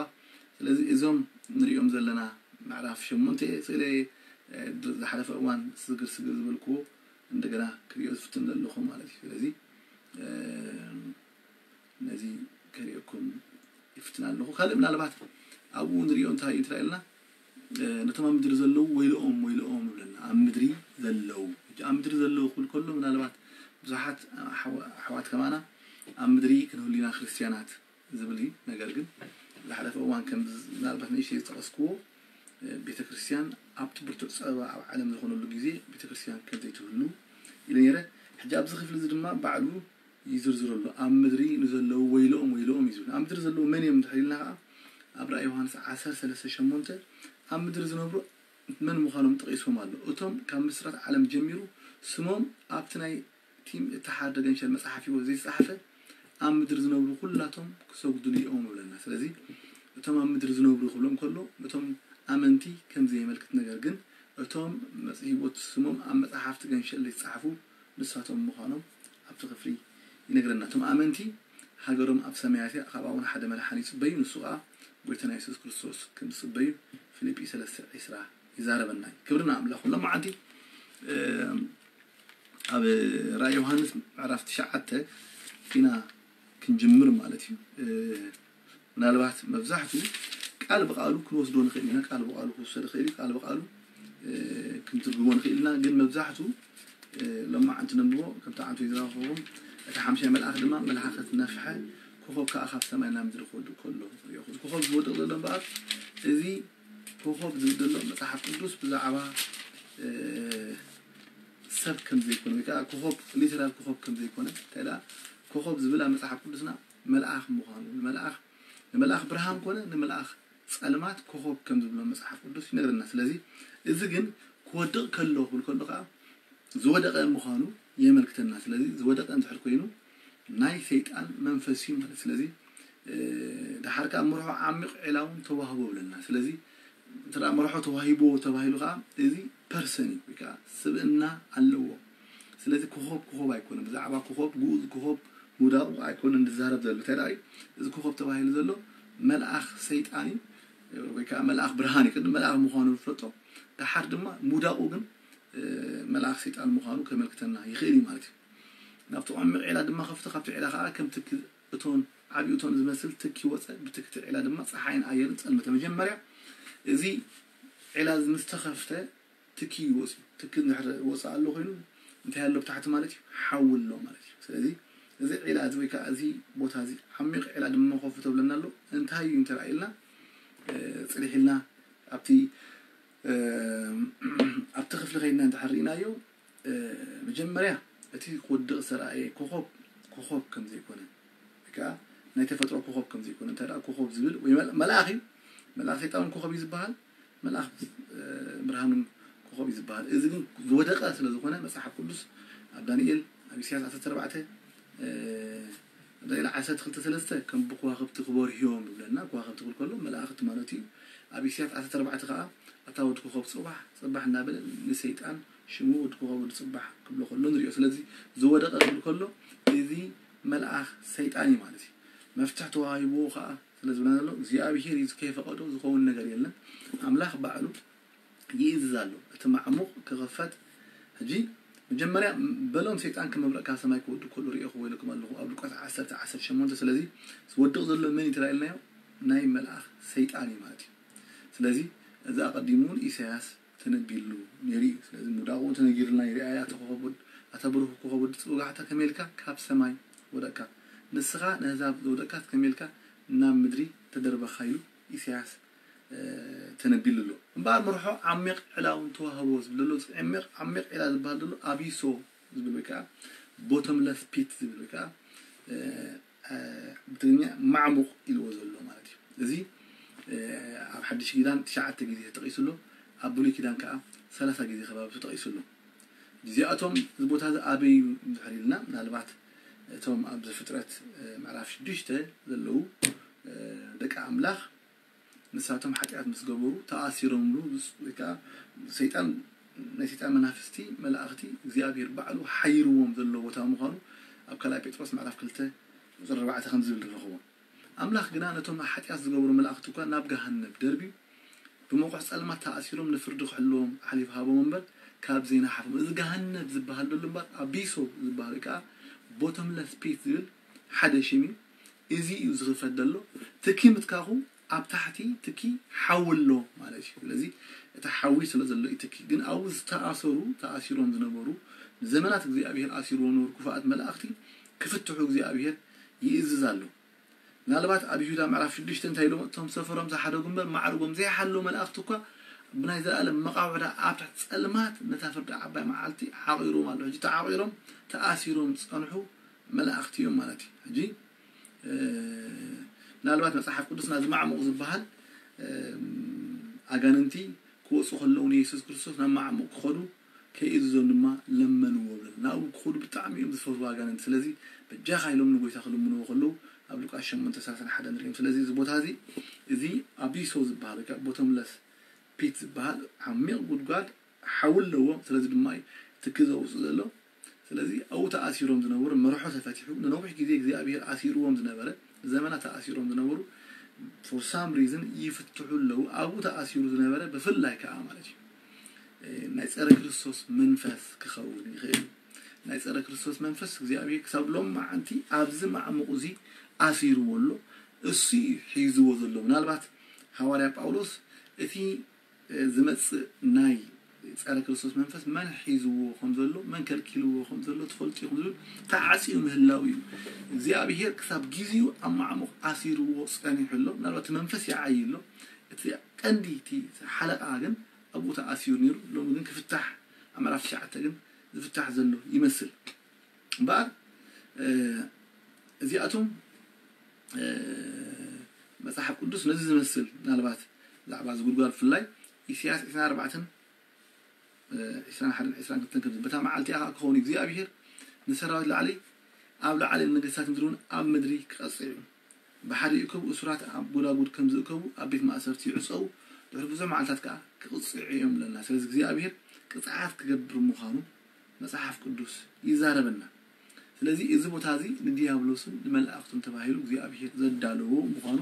ስለዚ እዞም ንሪኦም ዘለና ምዕራፍ ሸሞንተ ስእለ ዝሓለፈ እዋን ስግር ስግር ዝበልክዎ እንደገና ክሪኦ ዝፍትን ዘለኹ ማለት እዩ። ስለዚ ነዚ ከርእየኩም ይፍትን ኣለኹ። ካልእ ምናልባት ኣብኡ ንሪኦ እንታይ እዩ እንተኢልና ነቶም ኣብ ምድሪ ዘለዉ ወይልኦም ወይልኦም ይብለና። ኣብ ምድሪ ዘለዉ ሕጂ ኣብ ምድሪ ዘለዉ ክብል ከሎ ምናልባት ብዙሓት ኣሕዋ- ኣሕዋት ከማና ኣብ ምድሪ ክንህሉ ኢና ክርስትያናት ዝብል እዩ። ነገር ግን ዝሓለፈ እዋን ከም ምናልባት ንእሽተይ ዝጠቐስክዎ ቤተ ክርስትያን ኣብቲ ብርቱዕ ፀበባ ኣብ ዓለም ዝኾነሉ ግዜ ቤተ ክርስትያን ከም ዘይትህሉ ኢለ ነይረ። ሕጂ ኣብዚ ክፍሊ እዚ ድማ ባዕሉ ይዝርዝረሉ። ኣብ ምድሪ ንዘለዉ ወይልኦም ወይልኦም እዩ ዝብል። ኣብ ምድሪ ዘለዉ መን እዮም እንድሕር ኢልና ከዓ ኣብ ራእይ ዮሃንስ ዓሰርተ ሰለስተ ሸሞንተ ኣብ ምድሪ ዝነብሩ መን ምዃኖም ጠቒስዎም ኣሎ። እቶም ካብ ምስራት ዓለም ጀሚሩ ስሞም ኣብቲ ናይ ቲም እተሓርደ ገንሸል መጽሓፍ ህይወት ዘይተጻሕፈ ኣብ ምድሪ ዝነብሩ ኩላቶም ክሰግዱሉ እዮም ይብለና። ስለዚ እቶም ኣብ ምድሪ ዝነብሩ ክብሎም ከሎ እቶም ኣመንቲ ከም ዘየመልክት ነገር ግን እቶም መጽ- ህይወት ስሞም ኣብ መጽሓፍቲ ገንሸል ዘይተጻሕፉ ንሳቶም ምዃኖም ኣብቲ ክፍሊ ይነግረና። እቶም ኣመንቲ ሃገሮም ኣብ ሰማያት እያ፣ ካብኣ እውን ሓደ መድሓኒ ይጽበዩ፣ ንሱ ከኣ ጎይታና የሱስ ክርስቶስ ከም ዝጽበዩ ፊልጲ ሰለስተ ዕስራ ይዛረበና እዩ። ክብሪ ንኣምላኽ። ሎማዓንቲ ኣብ ራእይ ዮሃንስ ምዕራፍ ትሽዓተ ኢና ክንጅምር ማለት እዩ። ምናልባት መብዛሕቱ ቃል ብቃሉ ክንወስዶ ንኽእል ኢና። ቃል ብቃሉ ክወሰድ ይኽእል እዩ። ቃል ብቃሉ ክንትርጉሞ ንኽእል ኢና። ግን መብዛሕቱ ሎማዓንቲ ነንብቦ ከምቲ ዓንቱ ይዝራኸቦም እቲ ሓምሻይ መልኣኽ ድማ መልሓኸት ነፍሐ፣ ኮኸብ ከዓ ካብ ሰማይ ናብ ምድሪ ክወድቕ ከሎ ርእኹ። እዚ ኮኸብ ዝወድቕ ዘሎ እምበኣር እዚ ኮኸብ ዝብል ዘሎ መጽሓፍ ቅዱስ ብዛዕባ ሰብ ከም ዘይኮነ ወይ ከዓ ኮኸብ ሊተራል ኮኸብ ከም ዘይኮነ እንታይ ደኣ ኮኸብ ዝብል ኣብ መጽሓፍ ቅዱስና መልኣኽ ምዃኑ ንመልኣኽ ንመልኣኽ ብርሃን ኮነ ንመልኣኽ ጸልማት ኮኸብ ከም ዝብሎ መጽሓፍ ቅዱስ ይነግረና። ስለዚ እዚ ግን ክወድቕ ከሎ ክብል ከሎ ከዓ ዝወደቐ ምዃኑ የመልክተና። ስለዚ ዝወደቐ እንድሕር ኮይኑ ናይ ሰይጣን መንፈስ እዩ ማለት። ስለዚ ድሓር ከዓ መርሖ ዓሚቕ ዒላ እውን ተዋህቦ ብለና። ስለዚ እንተ መርሖ ተዋሂቦ ተባሂሉ ከዓ እዚ ፐርሰን እዩ ወይ ከዓ ስብእና ኣለዎ። ስለዚ ኮኸብ ኮኸብ ኣይኮነ ብዛዕባ ኮኸብ ግኡዝ ኮኸብ ምውዳቑ ኣይኮነ ዝዛረብ ዘሎ እንታይ ደኣ እዩ? እዚ ኮኸብ ተባሂሉ ዘሎ መልኣኽ ሰይጣን እዩ ወይ ከዓ መልኣኽ ብርሃን እዩ። ቅድም መልኣኽ ምዃኑ ንፈልጦ፣ ደሓር ድማ ምውዳቑ ግን መልኣኽ ሰይጣን ምዃኑ ከመልክተና ይኽእል እዩ ማለት እዩ። ናብቲ ዓሚቕ ዒላ ድማ ከፍቶ፣ ካብቲ ዒላ ከዓ ከም ትኪ እቶን ዓብዪ እቶን ዝመስል ትኪ ወፀ። ብትክቲ ዒላ ድማ ፀሓይን ኣየርን ፀልመተ። መጀመርያ እዚ ዒላ እዚ ምስ ተኸፍተ ትኪ ይወፅ እዩ። ትኪ እንድሕር ወፃእ ኣሎ ኮይኑ እንታይ ኣሎ ብታሕቲ ማለት እዩ? ሓዊ ኣሎ ማለት እዩ። ስለዚ እዚ ዒላ እዚ ወይ ከዓ እዚ ቦታ እዚ ዓሚቕ ዒላ ድማ ከፍቶ ብለና ኣሎ። እንታይ እዩ እንተረኣየልና ፅሊሕ ኢልና ኣብቲ ኣብቲ ክፍሊ ከይድና እንድሕር ርኢናዮ መጀመርያ እቲ ክወድቕ ዝተረኣየ ኮኸብ ኮኸብ ከም ዘይኮነ ወይ ከዓ ናይ ተፈጥሮ ኮኸብ ከም ዘይኮነ እንታይ ደኣ ኮኸብ ዝብል ወይ መል- መልኣኽ እዩ። መልኣኽ ሰይጣን ኮኸብ እዩ ዝበሃል። መልኣኽ ብርሃን ኮኸብ እዩ ዝበሃል። እዚ ግን ዝወደቐ ስለ ዝኾነ መጽሓፍ ቅዱስ ኣብ ዳንኤል ኣብ ኢሳያስ ዓሰርተ ኣርባዕተ ኣብ ዳንኤል ዓሰርተ ክልተ ሰለስተ ከም ብከዋኽብቲ ክበርሁ እዮም ይብለና። ከዋኽብቲ ክብል ከሎ መላእኽቲ ማለት እዩ። ኣብ ኢሳያስ ዓሰርተ ኣርባዕተ ከዓ ኣታ ወዲ ኮኸብ ጽባሕ ጽባሕ እናበለ ንሰይጣን ሽሙ ወዲ ኮኸብ ወዲ ጽባሕ ክብሎ ከሎ ንሪኦ። ስለዚ ዝወደቐ ክብል ከሎ እዚ መልኣኽ ሰይጣን እዩ ማለት እዩ። መፍትሕ ተዋሂብዎ ከዓ ስለ ዝብለና ዘሎ እግዚኣብሔር እዩ፣ ከይፈቐዶ ዝኸውን ነገር የለን። ኣምላኽ ባዕሉ ይእዝዝ ኣሎ። እቲ ማዕሙቕ ክኸፈት። ሕጂ መጀመርያ በሎም፣ ሰይጣን ክመብረቕ ካብ ሰማይ ክወድቕ ከሎ ርእኹ ኢለኩም ኣለኹ ኣብ ሉቃስ ዓሰርተ ዓሰርተ ሸሞንተ። ስለዚ ዝወድቕ ዘሎ መን እዩ ተባሂልናዮ? ናይ መልኣኽ ሰይጣን እዩ ማለት እዩ። ስለዚ እዚ ኣቐዲሙ እውን ኢሳያስ ተነቢሉ ነይሩ እዩ። ስለዚ ምውዳቑ ተነጊሩልና እዩ። ርኣያ፣ ኣታ ኮኸብ ወድ-፣ ኣታ ብሩኽ ኮኸብ ወዲ ጽብጋሕታ ከመይ ኢልካ ካብ ሰማይ ወደቅካ፣ ንስኻ ነህዛብ ዘውደቅካስ ከመይ ኢልካ ናብ ምድሪ ተደርበኻ ኢሉ ኢሳያስ ተነቢሉ ኣሎ። እምበኣር መርሖ ዓሚቕ ዕላውን ተዋህቦ ዝብል ዘሎ፣ ዓሚቕ ዓሚቕ ዕላ ዝበሃል ዘሎ ኣቢሶ ዝብል ወይ ከዓ ቦቶምለስ ፒት ዝብል ወይ ከዓ ብትግርኛ ማዕሙቕ ኢልዎ ዘሎ ማለት እዩ። እዚ ኣብ ሓድሽ ኪዳን ትሽዓተ ግዜ ተጠቒሱ ኣሎ። ኣብ ብሉይ ኪዳን ከዓ ሰላሳ ግዜ ከባቢ ተጠቒሱ ኣሎ። እዚኣቶም እዚ ቦታ እዚ ኣበይ እዩ እንድሕር ኢልና፣ ምናልባት እቶም ኣብ ዘፍጥረት ምዕራፍ ሽዱሽተ ዘለዉ ደቂ ኣምላኽ ንሳቶም ሓጢኣት ምስ ገበሩ ተኣሲሮምሉ፣ ወይ ከዓ ሰይጣን፣ ናይ ሰይጣን መናፍስቲ መላእኽቲ እግዚኣብሔር ባዕሉ ሓይርዎም ዘሎ ቦታ ምዃኑ ኣብ ካልኣይ ጴጥሮስ ምዕራፍ ክልተ ቁፅሪ ኣርባዕተ ከም ዝብል ንረኽቦ። ኣምላኽ ግና ነቶም ሓጢኣት ዝገበሩ መላእኽቲ እኳ ናብ ገሃነብ ደርብዩ ብመቑሕ ጸልማት ተኣሲሮም ንፍርዲ ክሕልዎም ሓሊፉ ሃቦም እምበር ካብ ዘይነሓፎም። እዚ ገሃነብ ዝበሃል ዘሎ እምበር ኣቢሶ ዝበሃል ወይ ከዓ ቦቶምለስ ፒት ዝብል ሓደ ሽም እዩ። እዚ እዩ ዝኽፈት ዘሎ። ትኪ ምትካኹ ኣብ ታሕቲ ትኪ ሓዊ ኣሎ ማለት እዩ። ስለዚ እቲ ሓዊ ስለ ዘሎ እዩ ትኪ። ግን ኣብኡ ዝተኣሰሩ፣ ተኣሲሮም ዝነበሩ፣ ንዘመናት እግዚኣብሔር ኣሲርዎም ዝነበሩ ክፉኣት መላእኽቲ ክፍትሑ እግዚኣብሔር ይእዝዝ ኣሎ። ምናልባት ኣብ ይሁዳ ምዕራፍ ሽዱሽተ እንታይ ኢሎም፣ እቶም ሰፈሮም ዝሓደጉ እምበር ማዕርጎም ዘይሓለዉ መላእኽቲ እኳ ብናይ ዘለኣለም መቓውዕዳ ኣብ ትሕቲ ጸልማት ነታ ፍርዲ ዓባይ መዓልቲ ዓቒሮም ኣሎ። ሕጂ ተዓቒሮም ተኣሲሮም ዝጸንሑ መላእኽቲ እዮም ማለት እዩ። ሕጂ እ፣ ምናልባት መጽሓፍ ቅዱስ ናዚ ማዕሙቕ ዝበሃል፣ እ፣ ኣጋንንቲ ክወፁ ከለዉ ንየሱስ ክርስቶስ ናብ ማዕሙቕ ክኸዱ ከይእዝዞም ድማ ለመንዎ ብለና። ናብኡ ክኸዱ ብጣዕሚ እዮም ዝፈርሁ ኣጋንንቲ። ስለዚ በጃኻ ኢሎም ንጎይታ ክልምንዎ ከለዉ ኣብ ሉቃስ ሸሞንተ ሰላሳ ሓደ ንሪኦም። ስለዚ እዚ ቦታ እዚ፣ እዚ ኣቢሶ ዝበሃል ወይ ከዓ ቦቶምለስ ፒት ዝበሃል ዓሚቕ ጉድጓድ ሓዊ ኣለዎ። ስለዚ ድማ እዩ ትኪ ዘውፅእ ዘሎ። ስለዚ ኣብኡ ተኣሲሮም ዝነበሩ መርሖ ተፈቲሑ፣ ንነዊሕ ግዜ እግዚኣብሔር ኣሲርዎም ዝነበረ፣ ዘመናት ተኣሲሮም ዝነበሩ for some reason ይፍትሑ ኣለዉ። ኣብኡ ተኣሲሩ ዝነበረ ብፍላይ ከዓ ማለት እዩ፣ እ፣ ናይ ጸረ ክርስቶስ መንፈስ ክኸውን ይኽእል እዩ። ናይ ጸረ ክርስቶስ መንፈስ እግዚኣብሔር ክሳብ ሎም መዓንቲ ኣብዚ ማዕሙቕ እዚ ኣሲርዎ ኣሎ። እሱ እዩ ሒዝዎ ዘሎ። ምናልባት ሃዋርያ ጳውሎስ እቲ ዝመጽእ ናይ ጸረ ክርስቶስ መንፈስ መን ሒዝዎ ከም ዘሎ፣ መን ከልኪልዎ ከም ዘሎ ትፈልጡ ኢኹም ዝብል ተዓጽዩ ምህላው እዩ። እግዚኣብሔር ክሳብ ግዜኡ ኣብ ማዕሙቕ ኣሲርዎ ጸኒሑ ኣሎ። ምናልባት እቲ መንፈስ ይዓዪ ኣሎ። እቲ ቀንዲ፣ እቲ ሓለቓ ግን ኣብኡ ተኣሲሩ ነይሩ። ሎሚ ግን ክፍታሕ፣ ኣብ ምዕራፍ ትሽዓተ ግን ዝፍታሕ ዘሎ ይመስል። እምበኣር፣ እ፣ እዚኣቶም፣ እ፣ መጽሓፍ ቅዱስ ነዚ ዝመስል፣ ምናልባት ብዛዕባ እዚ ጉድጓድ ብፍላይ ኢሳያስ ዕስራን ኣርባዕተን፣ እ፣ ዕስራን ሓደን ዕስራን ክልተን ከም ዝብል፣ በታ መዓልቲ እያ ከዓ ክኸውን እዩ፣ እግዚኣብሔር ንሰራዊት ላዕሊ ኣብ ላዕሊ ንነገስታት ምድሪ እውን ኣብ ምድሪ ክቐጽዕ እዩ። ብሓደ ይእከቡ፣ እሱራት ኣብ ጎዳጉድ ከም ዝእከቡ ኣብ ቤት ማእሰርቲ ይዕጸዉ፣ ድሕሪ ብዙሕ መዓልታት ከዓ ክቕጽዑ እዮም ብለና። ስለዚ እግዚኣብሔር ቅጽዓት ክገብር ምዃኑ መጽሓፍ ቅዱስ ይዛረበና። ስለዚ እዚ ቦታ እዚ ንዲያብሎስን ንመላእኽቱን ተባሂሉ እግዚኣብሔር ዘዳለዎ ምዃኑ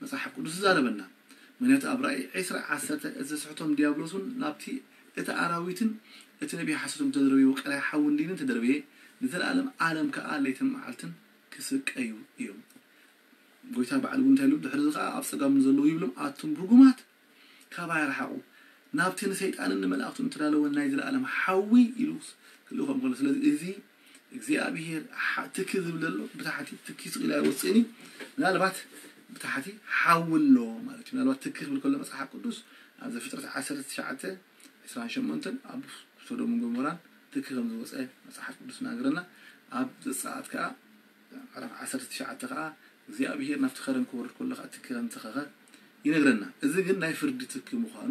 መጽሓፍ ቅዱስ ይዛረበና። ምኽንያቱ ኣብ ራእይ ዕስራ ዓሰርተ፣ እዚ ስሕቶም ዲያብሎስን ናብቲ እቲ ኣራዊትን እቲ ነቢይ ሓሶትን ተደርበይዎ ቀላይ ሓውን ዲንን ተደርበየ፣ ንዘለኣለም ዓለም ከኣ ለይትን መዓልትን ክስቀዩ እዮም። ጎይታ ባዕሉ እውን እንታይ ኢሉ? ድሕሪ እዚ ከኣ ኣብ ጸጋሙ ዘለዉ ይብሎም፣ ኣቱም ርጉማት፣ ካባይ ርሓቑ፣ ናብቲ ንሰይጣንን ንመላእኽቱን እተዳለወ ናይ ዘለኣለም ሓዊ ኢሉ ክልእኾም ከሎ፣ ስለዚ እዚ እግዚኣብሔር ሓ-፣ ትኪ ዝብል ዘሎ ብታሕቲ ትኪ ስቕ ኢሉ ኣይወፅእን እዩ። ምናልባት ብታሕቲ ሓዊ ኣሎ ማለት እዩ። ምናልባት ትኪ ክብል ከሎ መጽሓፍ ቅዱስ ኣብ ዘፍጥረት ዓሰርተ ትሽዓተ ዕስራን ሸሞንተን ኣብ ሶዶምን ጎሞራን ትኪ ከም ዝወፀ መጽሓፍ ቅዱስ ይነግረና። ኣብ ዘጸኣት ከኣ ምዕራፍ ዓሰርተ ትሽዓተ ከኣ እግዚኣብሔር ናብቲ ከረን ክወርድ ከሎ ከኣ ትኪ ከም ዝተኸኸ ይነግረና። እዚ ግን ናይ ፍርዲ ትኪ ምዃኑ፣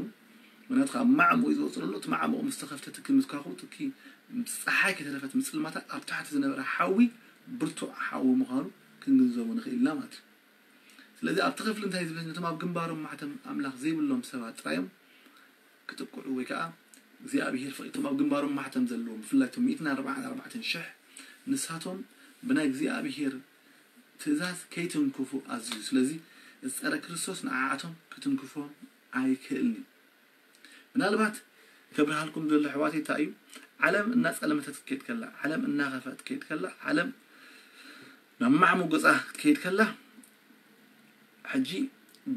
ምኽንያቱ ካብ ማዕሙቕ እዩ ዝወፅእ ዘሎ። እቲ ማዕሙቕ ምስ ተኸፍተ ትኪ ምትካኹ፣ ትኪ ምስ ፀሓይ ከይተረፈት ምፅልማታ ኣብ ታሕቲ ዝነበረ ሓዊ ብርቱዕ ሓዊ ምዃኑ ክንግንዘቦ ንኽእል ኢና ማለት እዩ። ስለዚ ኣብቲ ክፍሊ እንታይ ዝብል? ነቶም ኣብ ግንባሮም ማሕተም ኣምላኽ ዘይብሎም ሰባት ጥራዮም ክጥቅዑ ወይ ከዓ እግዚኣብሔር ፈቒድቶም ኣብ ግንባሮም ማሕተም ዘለዎም፣ ብፍላይ እቶም ሚእትን ኣርባዓን ኣርባዕተን ሽሕ፣ ንሳቶም ብናይ እግዚኣብሔር ትእዛዝ ከይትንክፉ ኣዝዩ። ስለዚ ዝጸረ ክርስቶስ ንዓኣቶም ክትንክፎም ኣይክእልን እዩ። ምናልባት ከብርሃልኩም ዘሎ ኣሕዋተይ እንታይ እዩ፣ ዓለም እናጸለመተት ክትከይድ ከላ፣ ዓለም እናኸፍኣት ክትከይድ ከላ፣ ዓለም ናብ ማዕሙቕ ገጻ ክትከይድ ከላ፣ ሕጂ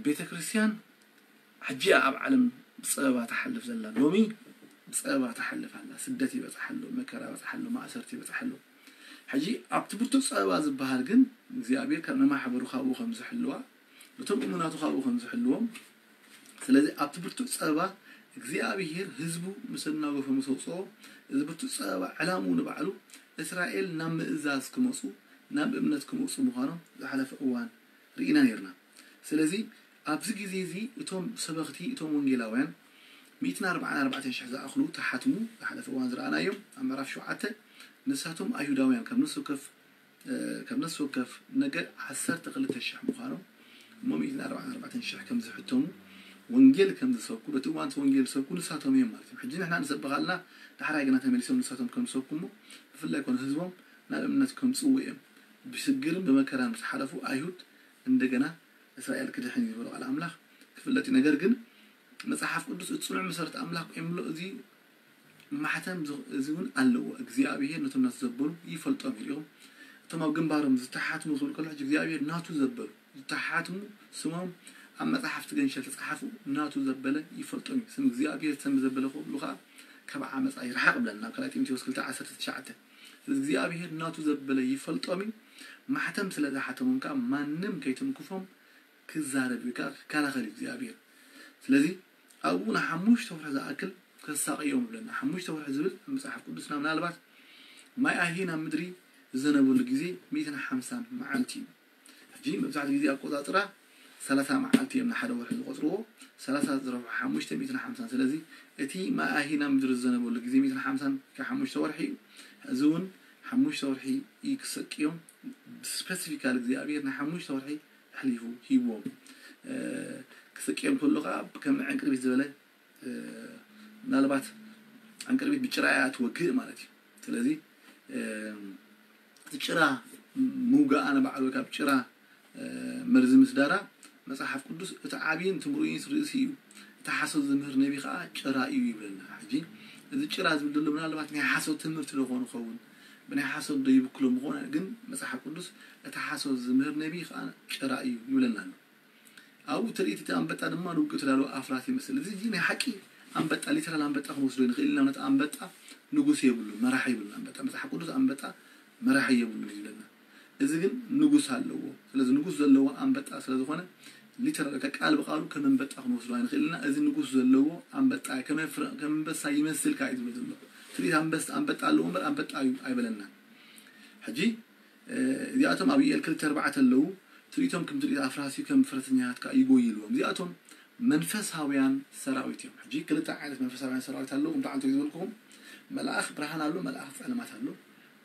ቤተ ክርስቲያን ሕጂ ኣብ ዓለም ብጸበባ ትሓልፍ ዘላ። ሎሚ ብጸበባ ትሓልፍ ኣላ። ስደት ይበጽሓ ኣሎ፣ መከራ ይበጽሓ ኣሎ፣ ማእሰርቲ ይበጽሓ ኣሎ። ሕጂ ኣብቲ ብርቱዕ ጸበባ ዝበሃል ግን እግዚኣብሔር ካብ ንማሕበሩ ካብኡ ከም ዝሕልዋ፣ እቶም እሙናቱ ካብኡ ከም ዝሕልዎም፣ ስለዚ ኣብቲ ብርቱዕ ጸበባ እግዚኣብሔር ህዝቡ ምስ ኣናገፎ ምስ ኣውጽኦ፣ እዚ ብርቱዕ ጸበባ ዕላምኡ ንባዕሉ እስራኤል ናብ ምእዛዝ ክመጹ፣ ናብ እምነት ክመጹ ምዃኖም ዝሓለፈ እዋን ርኢና ነርና። ስለዚ ኣብዚ ግዜ እዚ እቶም ሰበኽቲ፣ እቶም ወንጌላውያን ሚእትን ኣርባዓን ኣርባዕተን ሽሕ ዝኣኽሉ ተሓትሙ፣ ዝሓለፈ እዋን ዝረኣናዮም ኣብ ምዕራፍ ሸውዓተ፣ ንሳቶም ኣይሁዳውያን ካብ ነፍሲ ወከፍ፣ እ፣ ካብ ነፍሲ ወከፍ ነገድ ዓሰርተ ክልተ ሽሕ ምዃኖም፣ እሞ ሚእትን ኣርባዓን ኣርባዕተን ሽሕ ከም ዝሕተሙ፣ ወንጌል ከም ዝሰብኩ፣ በቲ እዋን እቲ ወንጌል ዝሰብኩ ንሳቶም እዮም ማለት እዮም። ሕጂ ንሕና ንሰብኽ ኣለና፣ ዳሕራይ ግና ተመሊሶም ንሳቶም ከም ዝሰብኩ እሞ ብፍላይ ኮነ ህዝቦም ናብ እምነት ከምጽእዎ እዮም። ብሽግርን ብመከራን ምስ ሓለፉ ኣይሁድ እንደገና እስራኤል ክድሕን እዩ ዝበሎ ቃል ኣምላኽ ክፍለጥ እዩ። ነገር ግን መጽሓፍ ቅዱስ እቲ ጽኑዕ መሰረት ኣምላኽ ቆይምሎ፣ እዚ ማሕተም ዝ-፣ እዚ እውን ኣለዎ። እግዚኣብሔር ነቶም ናቱ ዘበሉ ይፈልጦም እዩ። ሪኢኹም? እቶም ኣብ ግንባሮም ዝተሓትሙ ክብል ከሎ፣ ሕጂ እግዚኣብሔር ናቱ ዘበሉ ዝተሓትሙ ስሞም ኣብ መጽሓፍቲ ገንሸል ተጻሓፉ፣ ናቱ ዘበለ ይፈልጦም እዩ። ስም እግዚኣብሔር ሰሚ ዘበለ ክብሉ ከኣ ካብ ዓመጻ ይርሓቕ ብለና ኣብ ካልኣይ ጢሞቴዎስ ክልተ ዓሰርተ ትሽዓተ። ስለዚ እግዚኣብሔር ናቱ ዘበለ ይፈልጦም እዩ። ማሕተም ስለ ዝሓተሞም ከኣ ማንም ከይትንክፎም ክዛረብ እዩ፣ ከኣ ክከላኸል እዩ እግዚኣብሔር። ስለዚ ኣብኡ ንሓሙሽተ ወርሒ ዝኣክል ከሳቕዮም ይብለና። ሓሙሽተ ወርሒ ዝብል ኣብ መጽሓፍ ቅዱስና ምናልባት ማይ ኣሂ ናብ ምድሪ ዝዘነበሉ ግዜ ሚእትን ሓምሳን መዓልቲ እዩ። ሕጂ መብዛሕትኡ ግዜ ኣቆጻጽራ ሰላሳ መዓልቲ እዮም ንሓደ ወርሒ ዝቆጽርዎ። ሰላሳ ዝረብሑ ሓሙሽተ ሚእትን ሓምሳን። ስለዚ እቲ ማይ ኣሂ ናብ ምድሪ ዝዘነበሉ ግዜ ሚእትን ሓምሳን ካብ ሓሙሽተ ወርሒ እዩ። እዚ እውን ሓሙሽተ ወርሒ እዩ ክሰቅዮም። ስፐሲፊካል እግዚኣብሔር ንሓሙሽተ ወርሒ ኣሕሊፉ ሂብዎም። እ፣ ክሰቅዮም ከሎ ከዓ ከም ዕንቅርቢት ዝበለ፣ እ፣ ምናልባት ዕንቅርቢት ብጭራ እያ ትወግእ ማለት እዩ። ስለዚ፣ እ፣ እቲ ጭራ ምውጋኣ ንባዕሉ ካብ ጭራ፣ እ፣ መርዚ ምስዳራ መጽሓፍ ቅዱስ እቲ ዓብይን እቲ ምርኡይን ርእሲ እዩ። እቲ ሓሶት ዝምህር ነቢ ከዓ ጭራ እዩ ይብለና። ሕጂ እዚ ጭራ ዝብል ዘሎ ምናልባት ናይ ሓሶት ትምህርቲ ዶ ኾን ይኸውን? ብናይ ሓሶት ዶ ይብክሎ ምኾነ? ግን መጽሓፍ ቅዱስ እቲ ሓሶት ዝምህር ነቢ ከዓ ጭራ እዩ ይብለና ኣሎ። ኣብኡ ትርኢት እቲ ኣንበጣ ድማ ንውግእ ተዳለወ ኣፍራስ ይመስል። እዚ፣ እዚ ናይ ሓቂ ኣንበጣ፣ ሊተራል ኣንበጣ ክንወስዶ ንኽእል ኢና። ነቲ ኣንበጣ ንጉስ የብሉን፣ መራሒ የብሉን ኣንበጣ። መጽሓፍ ቅዱስ ኣንበጣ መራሒ የብሉን እዩ ዝብለና። እዚ ግን ንጉስ ኣለዎ። ስለዚ ንጉስ ዘለዎ ኣንበጣ ስለ ዝኾነ፣ ሊተራል፣ ቃል ብቃሉ ከም ኣንበጣ ክንወስዶ ኣይንኽእል ኢና። እዚ ንጉስ ዘለዎ ኣንበጣ፣ ከም ኣፍረ-፣ ከም ኣንበሳ ይመስል ከኣ እዩ ዝብል ዘሎ። ትርኢት ኣንበስ-፣ ኣንበጣ ኣለዎ እምበር ኣንበጣ እዩ ኣይበለናን። ሕጂ፣ እ፣ እዚኣቶም ኣብ ዮኤል ክልተ ኣርባዕተ ኣለዉ። ትርኢቶም ከም ትርኢት ኣፍራስ እዩ፣ ከም ፈረሰኛታት ከኣ ይጎዩ ኢልዎም። እዚኣቶም መንፈሳውያን ሰራዊት እዮም። ሕጂ ክልተ ዓይነት መንፈሳውያን ሰራዊት ኣለዉ። ከምቲ ዓንቶ ዝበልኩኹም፣ መልኣኽ ብርሃን ኣሎ፣ መልኣኽ ጸልማት ኣሎ።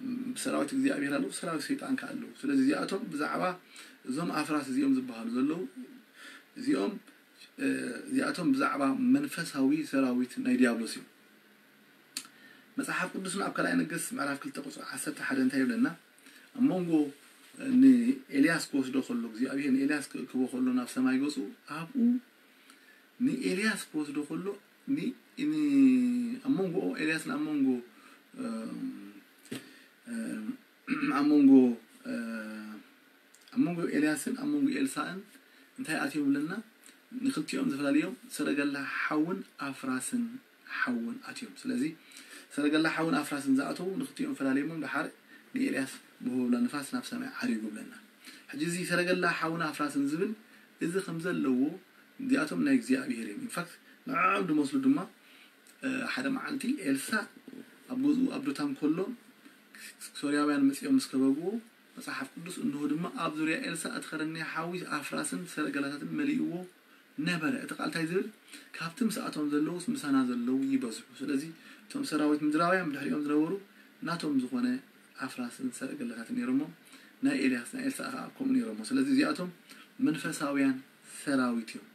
ም፣ ሰራዊት እግዚኣብሔር ኣሎ፣ ሰራዊት ሰይጣን ከኣ ኣለዉ። ስለዚ እዚኣቶም ብዛዕባ እዞም ኣፍራስ እዚኦም ዝበሃሉ ዘለዉ፣ እዚኦም፣ እ፣ እዚኣቶም ብዛዕባ መንፈሳዊ ሰራዊት ናይ ዲያብሎስ እዮም። መጽሓፍ ቅዱስና ኣብ ካልኣይ ነገስት ምዕራፍ ክልተ ቁጽሪ ዓሰርተ ሓደ እንታይ ይብለና? ኣብ መንጎ ንኤልያስ ክወስዶ ከሎ፣ እግዚኣብሔር ንኤልያስ ክእክቦ ከሎ ናብ ሰማይ ገጹ፣ ኣብኡ ንኤልያስ ክወስዶ ከሎ፣ ን-፣ ን-፣ ኣብ መንጎ ኤልያስን ኣብ መንጎ፣ እም፣ እም፣ ኣብ መንጎ፣ እ፣ ኣብ መንጎ ኤልያስን ኣብ መንጎ ኤልሳእን እንታይ ኣትዮም ኣለና? ንክልቲኦም ዝፈላለዮም ሰረገላ ሓውን ኣፍራስን ሓውን ኣትዮም። ስለዚ ሰረገላ ሓውን ኣፍራስን ዝኣተዉ ንክልቲኦም ፈላለዮሞም፣ ደሓር ንኤልያስ ብህቦብላ ንፋስ ናብ ሰማይ ዓሪጉ ብለና። ሕጂ እዚ ሰረገላ ሓውን ኣፍራስን ዝብል እዚ ከም ዘለዎ፣ እዚኣቶም ናይ እግዚኣብሔር እዮም። ኢንፋክት ንዕዖም ዝመስሉ ድማ፣ እ፣ ሓደ መዓልቲ ኤልሳእ ኣብ ገዝኡ ኣብ ዶታን ከሎ ሶርያውያን መጺኦም ምስ ከበብዎ፣ መጽሓፍ ቅዱስ፣ "እንሆ ድማ ኣብ ዙርያ ኤልሳእ እቲ ከረኔ ሓዊ ኣፍራስን ሰረገላታትን መሊእዎ ነበረ።" እቲ ቃል እንታይ ዝብል? "ካብቲ ምስኣቶም ዘለዉስ ምሳና ዘለዉ ይበዝሑ።" ስለዚ እቶም ሰራዊት ምድራውያን ብድሕሪኦም ዝነበሩ ናቶም ዝኾነ ኣፍራስን ሰረገላታትን ነይሮሞ፣ ናይ ኤልያስ፣ ናይ ኤልሳእ ከኣ ከምኡ ነይሮሞ። ስለዚ እዚኣቶም መንፈሳውያን ሰራዊት እዮም።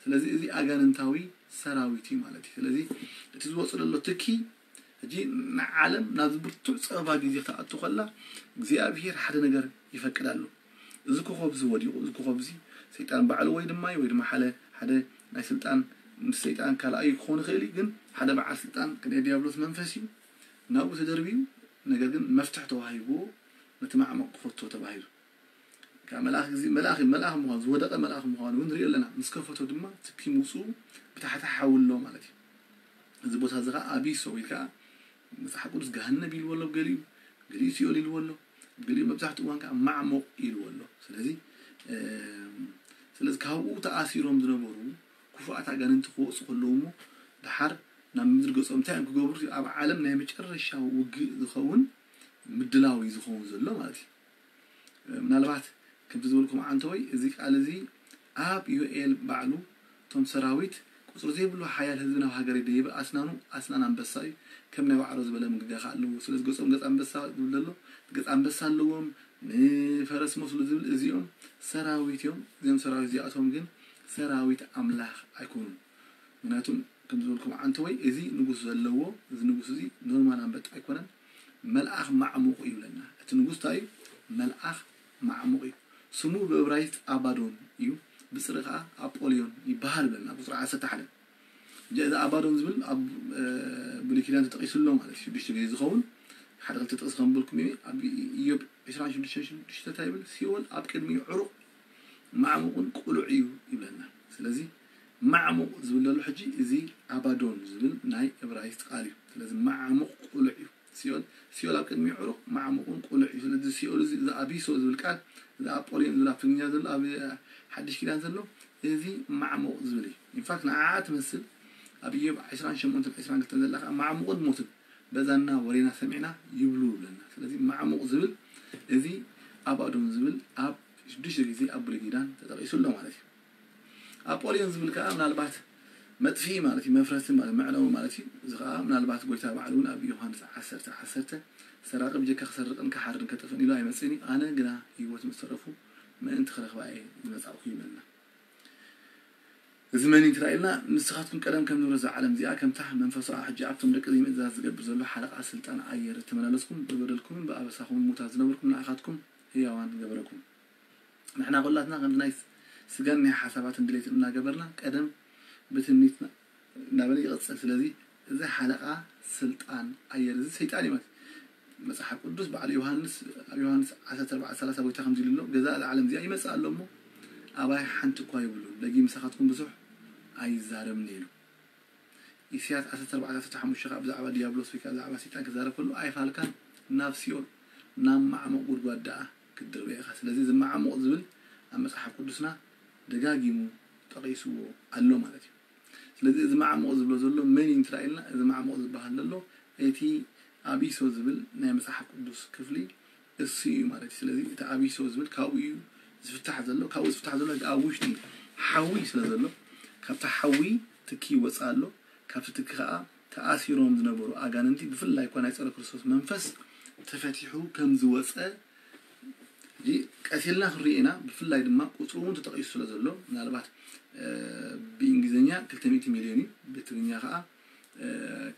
ስለዚ እዚ ኣጋንንታዊ ሰራዊት እዩ ማለት እዩ። ስለዚ እቲ ዝወጽእ ዘሎ ትኪ ሕጂ ንዓለም ናብዚ ብርቱዕ ጸበባ ግዜ ክትኣቱ ከላ እግዚኣብሔር ሓደ ነገር ይፈቅድ ኣሎ። እዚ ኮኸብ እዚ ወዲቑ፣ እዚ ኮኸብ እዚ ሰይጣን ባዕሉ ወይ ድማ ወይ ድማ ሓደ ሓደ ናይ ስልጣን ምስ ሰይጣን ካልኣዩ ክኸውን ይኽእል እዩ፣ ግን ሓደ በዓል ስልጣን ክንደ ዲያብሎስ መንፈስ እዩ ናብኡ ተደርብዩ፣ ነገር ግን መፍትሕ ተዋሂብዎ ነቲ ማዕመቕ ክፈቶ ተባሂሉ። ካብ መልኣኽ ግዜ መልኣኽ መልኣኽ ምዃኑ ዝወደቐ መልኣኽ ምዃኑ እውን ንሪኦ ኣለና። ምስ ከፈቶ ድማ ትኪ ምውፅኡ ብታሕቲ ሓዊ ኣሎ ማለት እዩ። እዚ ቦታ እዚ ከዓ ኣቢሶ ወይ ከዓ መፅሓፍ ቅዱስ ገሃነብ ኢልዎ ኣሎ፣ ገሊኡ ገሊኡ ሲኦል ኢልዎ ኣሎ፣ ገሊኡ መብዛሕትኡ እዋን ከዓ ማዕሞቕ ኢልዎ ኣሎ። ስለዚ ስለዚ ካብኡ ተኣሲሮም ዝነበሩ ክፉኣት ኣጋንንቲ ክወፁ ከለዉ እሞ ድሓር ናብ ምድሪ ገፆም እንታይ እዮም ክገብሩ? ኣብ ዓለም ናይ መጨረሻ ውግእ ዝኸውን ምድላው እዩ ዝኸውን ዘሎ ማለት እዩ። ምናልባት ከምቲ ዝበልኩም ዓንተወይ እዚ ቃል እዚ ኣብ ዮኤል ባዕሉ እቶም ሰራዊት ቁፅሪ ዘይብሉ ሓያል ህዝቢ ናብ ሃገር ይደይበ ኣስናኑ ኣስናን ኣንበሳ እዩ። ከም ናይ ዋዕሮ ዝበለ ምግጋ ከዓ ኣለዎ። ስለዚ ገፆም ገፅ ኣንበሳ ዝብል ዘሎ ገፅ ኣንበሳ ኣለዎም። ንፈረስ መስሉ ዝብል እዚኦም ሰራዊት እዮም። እዚኦም ሰራዊት እዚኣቶም ግን ሰራዊት ኣምላኽ ኣይኮኑን። ምክንያቱም ከም ዝበልኩም ዓንተወይ እዚ ንጉስ ዘለዎ እዚ ንጉስ እዚ ኖርማል ኣንበጣ ኣይኮነን። መልኣኽ ማዕሙቕ እዩ ይብለና። እቲ ንጉስ እንታይ እዩ? መልኣኽ ማዕሙቕ እዩ። ስሙ ብእብራይስጥ ኣባዶን እዩ፣ ብፅሪ ከዓ ኣጶልዮን ይበሃል ይብለና ቁፅሪ ዓሰርተ ሓደ። እዚ ኣባዶን ዝብል ኣብ ብሉይ ኪዳን ተጠቂሱ ኣሎ ማለት እዩ። ሽዱሽተ ግዜ ዝኸውን ሓደ ክልተ ጥቕሲ ከም በልኩም እዩ። ኣብ ኢዮብ ዕስራን ሽዱሽተን ሽዱሽተ እንታይ ይብል? ሲኦል ኣብ ቅድሚኡ ዕሩቕ ማዕሙቕን ቅሉዕ እዩ ይብለና። ስለዚ ማዕሙቕ ዝብል ዘሎ ሕጂ እዚ ኣባዶን ዝብል ናይ እብራይስጥ ቃል እዩ። ስለዚ ማዕሙቕ ቅሉዕ እዩ። ሲኦል ሲኦል ኣብ ቅድሚኡ ዕሩቕ ማዕሙቕን ቅሉዕ እዩ። ስለዚ ሲኦል እዚ እዚ ኣቢሶ ዝብል ቃል እዚ ኣጶልዮን ዝብል ኣብ ትግርኛ ዘሎ ኣብ ሓድሽ ኪዳን ዘሎ እዚ ማዕሙቕ ዝብል እዩ። ኢንፋክት ንዓዓ ትመስል ኣብ ኢዮብ ዕስራን ሸሞንተን ዕስራን ክልተን ዘላ ከዓ ማዕሙቕን ሞትን በዛና ወሬና ሰሚዕና ይብሉ ይብለና። ስለዚ ማዕሙቕ ዝብል እዚ ኣባዶን ዝብል ኣብ ሽዱሽተ ግዜ ኣብ ብሉይ ኪዳን ተጠቒሱ ኣሎ ማለት እዩ። ኣጶልዮን ዝብል ከዓ ምናልባት መጥፍኢ ማለት እዩ፣ መፍረሲ ማለት መዕነዊ ማለት እዩ። እዚ ከዓ ምናልባት ጎይታ ባዕሉ እውን ኣብ ዮሃንስ ዓሰርተ ዓሰርተ ሰራቂ ብጀካ ክሰርቅን ክሓርን ከጥፍእን ኢሉ ኣይመፅእን እዩ፣ ኣነ ግና ህይወት ምስ ተረፉ ምእንቲ ክረኽባ እየ ዝመፃእኩ ይብለና። እዚ መን እዩ ትራእዩልና? ንስኻትኩም ቀደም ከም ንብረት እዛ ዓለም እዚኣ ከምታ መንፈስኣ ሕጂ ኣብቶም ደቂ ዘይምእዛዝ ዝገብር ዘሎ ሓለቓ ስልጣን ኣየር እተመላለስኩም ብበደልኩምን ብኣበሳኹምን ሙታት ዝነበርኩም ንኣኻትኩም ህያዋን ገበረኩም። ንሕና ኩላትና ከምዚ ናይ ስጋን ናይ ሓሳባትን ድሌትን እናገበርና ቀደም ብትምኒትና እናበለ ይቕፅል። ስለዚ እዚ ሓለቓ ስልጣን ኣየር እዚ ሰይጣን እዩ ማለት መፅሓፍ ቅዱስ በዓል ዮሃንስ ኣብ ዮሃንስ ዓሰርተ ኣርባዕተ ሰላሳ ጎይታ ከምዚ ኢሉ ኣሎ፣ ገዛእ እዚ ዓለም እዚኣ ይመፅእ ኣሎ እሞ ኣባይ ሓንቲ እኳ ይብሉን ደጊም ምሳኻትኩም ብዙሕ ኣይዛረብን ኢሉ። ኢሳያስ ዓሰርተ ኣርባዕተ ዓሰርተ ሓሙሽተ ከዓ ብዛዕባ ዲያብሎስ ወይ ከዓ ብዛዕባ ሰይጣን ክዛረብ ከሎ ኣይፋልካን ናብ ሲኦል ናብ ማዕሙቕ ጉድጓድ ደኣ ክትድርበ ኢኻ። ስለዚ እዚ ማዕሙቕ ዝብል ኣብ መፅሓፍ ቅዱስና ደጋጊሙ ጠቒስዎ ኣሎ ማለት እዩ። ስለዚ እዚ ማዕሙቕ ዝብሎ ዘሎ መን እዩ እንተ ኢልና፣ እዚ ማዕሙቕ ዝበሃል ዘሎ እቲ ኣቢሶ ዝብል ናይ መጽሓፍ ቅዱስ ክፍሊ እሱ እዩ ማለት እዩ። ስለዚ እቲ ኣቢሶ ዝብል ካብኡ እዩ ዝፍታሕ ዘሎ። ካብኡ ዝፍታሕ ዘሎ ኣብ ውሽጢ ሓዊ ስለ ዘሎ ካብቲ ሓዊ ትኪ ይወፅእ ኣሎ። ካብቲ ትኪ ከዓ ተኣሲሮም ዝነበሩ ኣጋንንቲ ብፍላይ እኳ ናይ ፀረ ክርስቶስ መንፈስ ተፈቲሑ ከም ዝወፀ ሕጂ ቀስ ኢልና ክንሪኦ ኢና። ብፍላይ ድማ ቁፅሩ እውን ተጠቒሱ ስለ ዘሎ ምናልባት ብእንግሊዝኛ ክልተ ሚእቲ ሚልዮን እዩ፣ ብትግርኛ ከዓ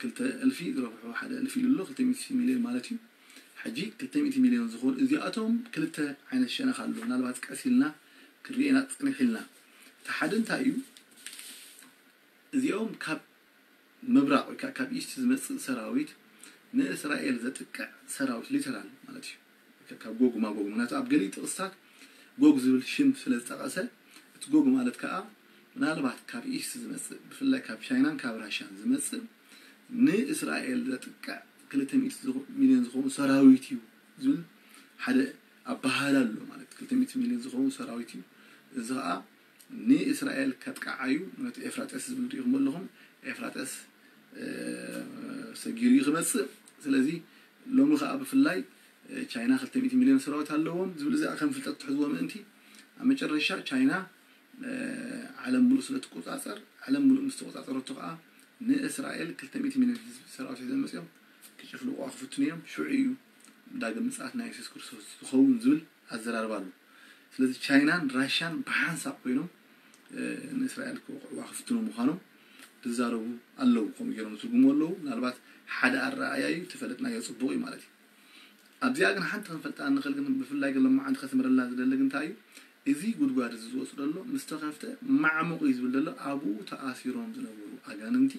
ክልተ እልፊ ዝረብሑ ሓደ እልፊ ኢሉ ኣሎ። ክልተ ሚእቲ ሚልዮን ማለት እዩ። ሕጂ ክልተ ሚእቲ ሚልዮን ዝኾኑ እዚኣቶም ክልተ ዓይነት ሸነኽ ኣሎ። ምናልባት ቀስ ኢልና ክንሪኦ ኢና ፅንሕ ኢልና። እቲ ሓደ እንታይ እዩ? እዚኦም ካብ ምብራቕ ወይ ከዓ ካብ ኢስት ዝመፅእ ሰራዊት ንእስራኤል ዘጥቅዕ ሰራዊት ሊተራል ማለት እዩ። ካብ ጎግ ማጎግ ምክንያቱ ኣብ ገሊኡ ጥቕስታት ጎግ ዝብል ሽም ስለ ዝጠቐሰ እቲ ጎግ ማለት ከዓ ምናልባት ካብ ኢስት ዝመፅእ ብፍላይ ካብ ቻይናን ካብ ራሽያን ዝመፅእ ንእስራኤል ዘጥቅዕ ክልተ ሚእቲ ሚልዮን ዝኸውን ሰራዊት እዩ ዝብል ሓደ ኣበሃህላ ኣሎ ማለት ክልተ ሚእቲ ሚልዮን ዝኸውን ሰራዊት እዩ። እዚ ከዓ ንእስራኤል ከጥቅዓ እዩ። ነቲ ኤፍራጠስ ዝብል ሪኢኹም ኣለኹም። ኤፍራጠስ ሰጊሩ እዩ ክመፅእ። ስለዚ ሎሚ ከዓ ብፍላይ ቻይና ክልተ ሚእቲ ሚልዮን ሰራዊት ኣለዎም ዝብል እዚኣ ከም ፍልጠት ትሕዝዎ ምእንቲ ኣብ መጨረሻ ቻይና ዓለም ሙሉእ ስለ ትቆፃፀር ዓለም ሙሉእ ምስ ተቆፃፀረቶ ከዓ ንእስራኤል ክልተ ሚእቲ ሚልዮን ህዝቢ ሰራዊት ሒዞም መፅኦም ክጭፍልቑዋ ክፍትኑ እዮም። ሽዑ እዩ ዳግም ምፅኣት ናይ የሱስ ክርስቶስ ዝኸውን ዝብል ኣዘራርባ ኣሎ። ስለዚ ቻይናን ራሽያን ብሓንሳብ ኮይኖም ንእስራኤል ክወቕዕዋ ክፍትኑ ምዃኖም ዝዛረቡ ኣለዉ፣ ከምኡ ገይሮም ዝትርጉሙ ኣለዉ። ምናልባት ሓደ ኣረኣእያ እዩ፣ ተፈለጥናዮ ጽቡቕ እዩ ማለት እዩ። ኣብዚኣ ግን ሓንቲ ክንፈልጣ ንኽእል ግን፣ ብፍላይ ግን ሎማዓንቲ ከስምረልና ዝደሊ ግን እንታይ እዩ? እዚ ጉድጓድ እዚ ዝወፁ ዘሎ ምስ ተኸፍተ ማዕሙቕ እዩ ዝብል ዘሎ፣ ኣብኡ ተኣሲሮም ዝነበሩ ኣጋንንቲ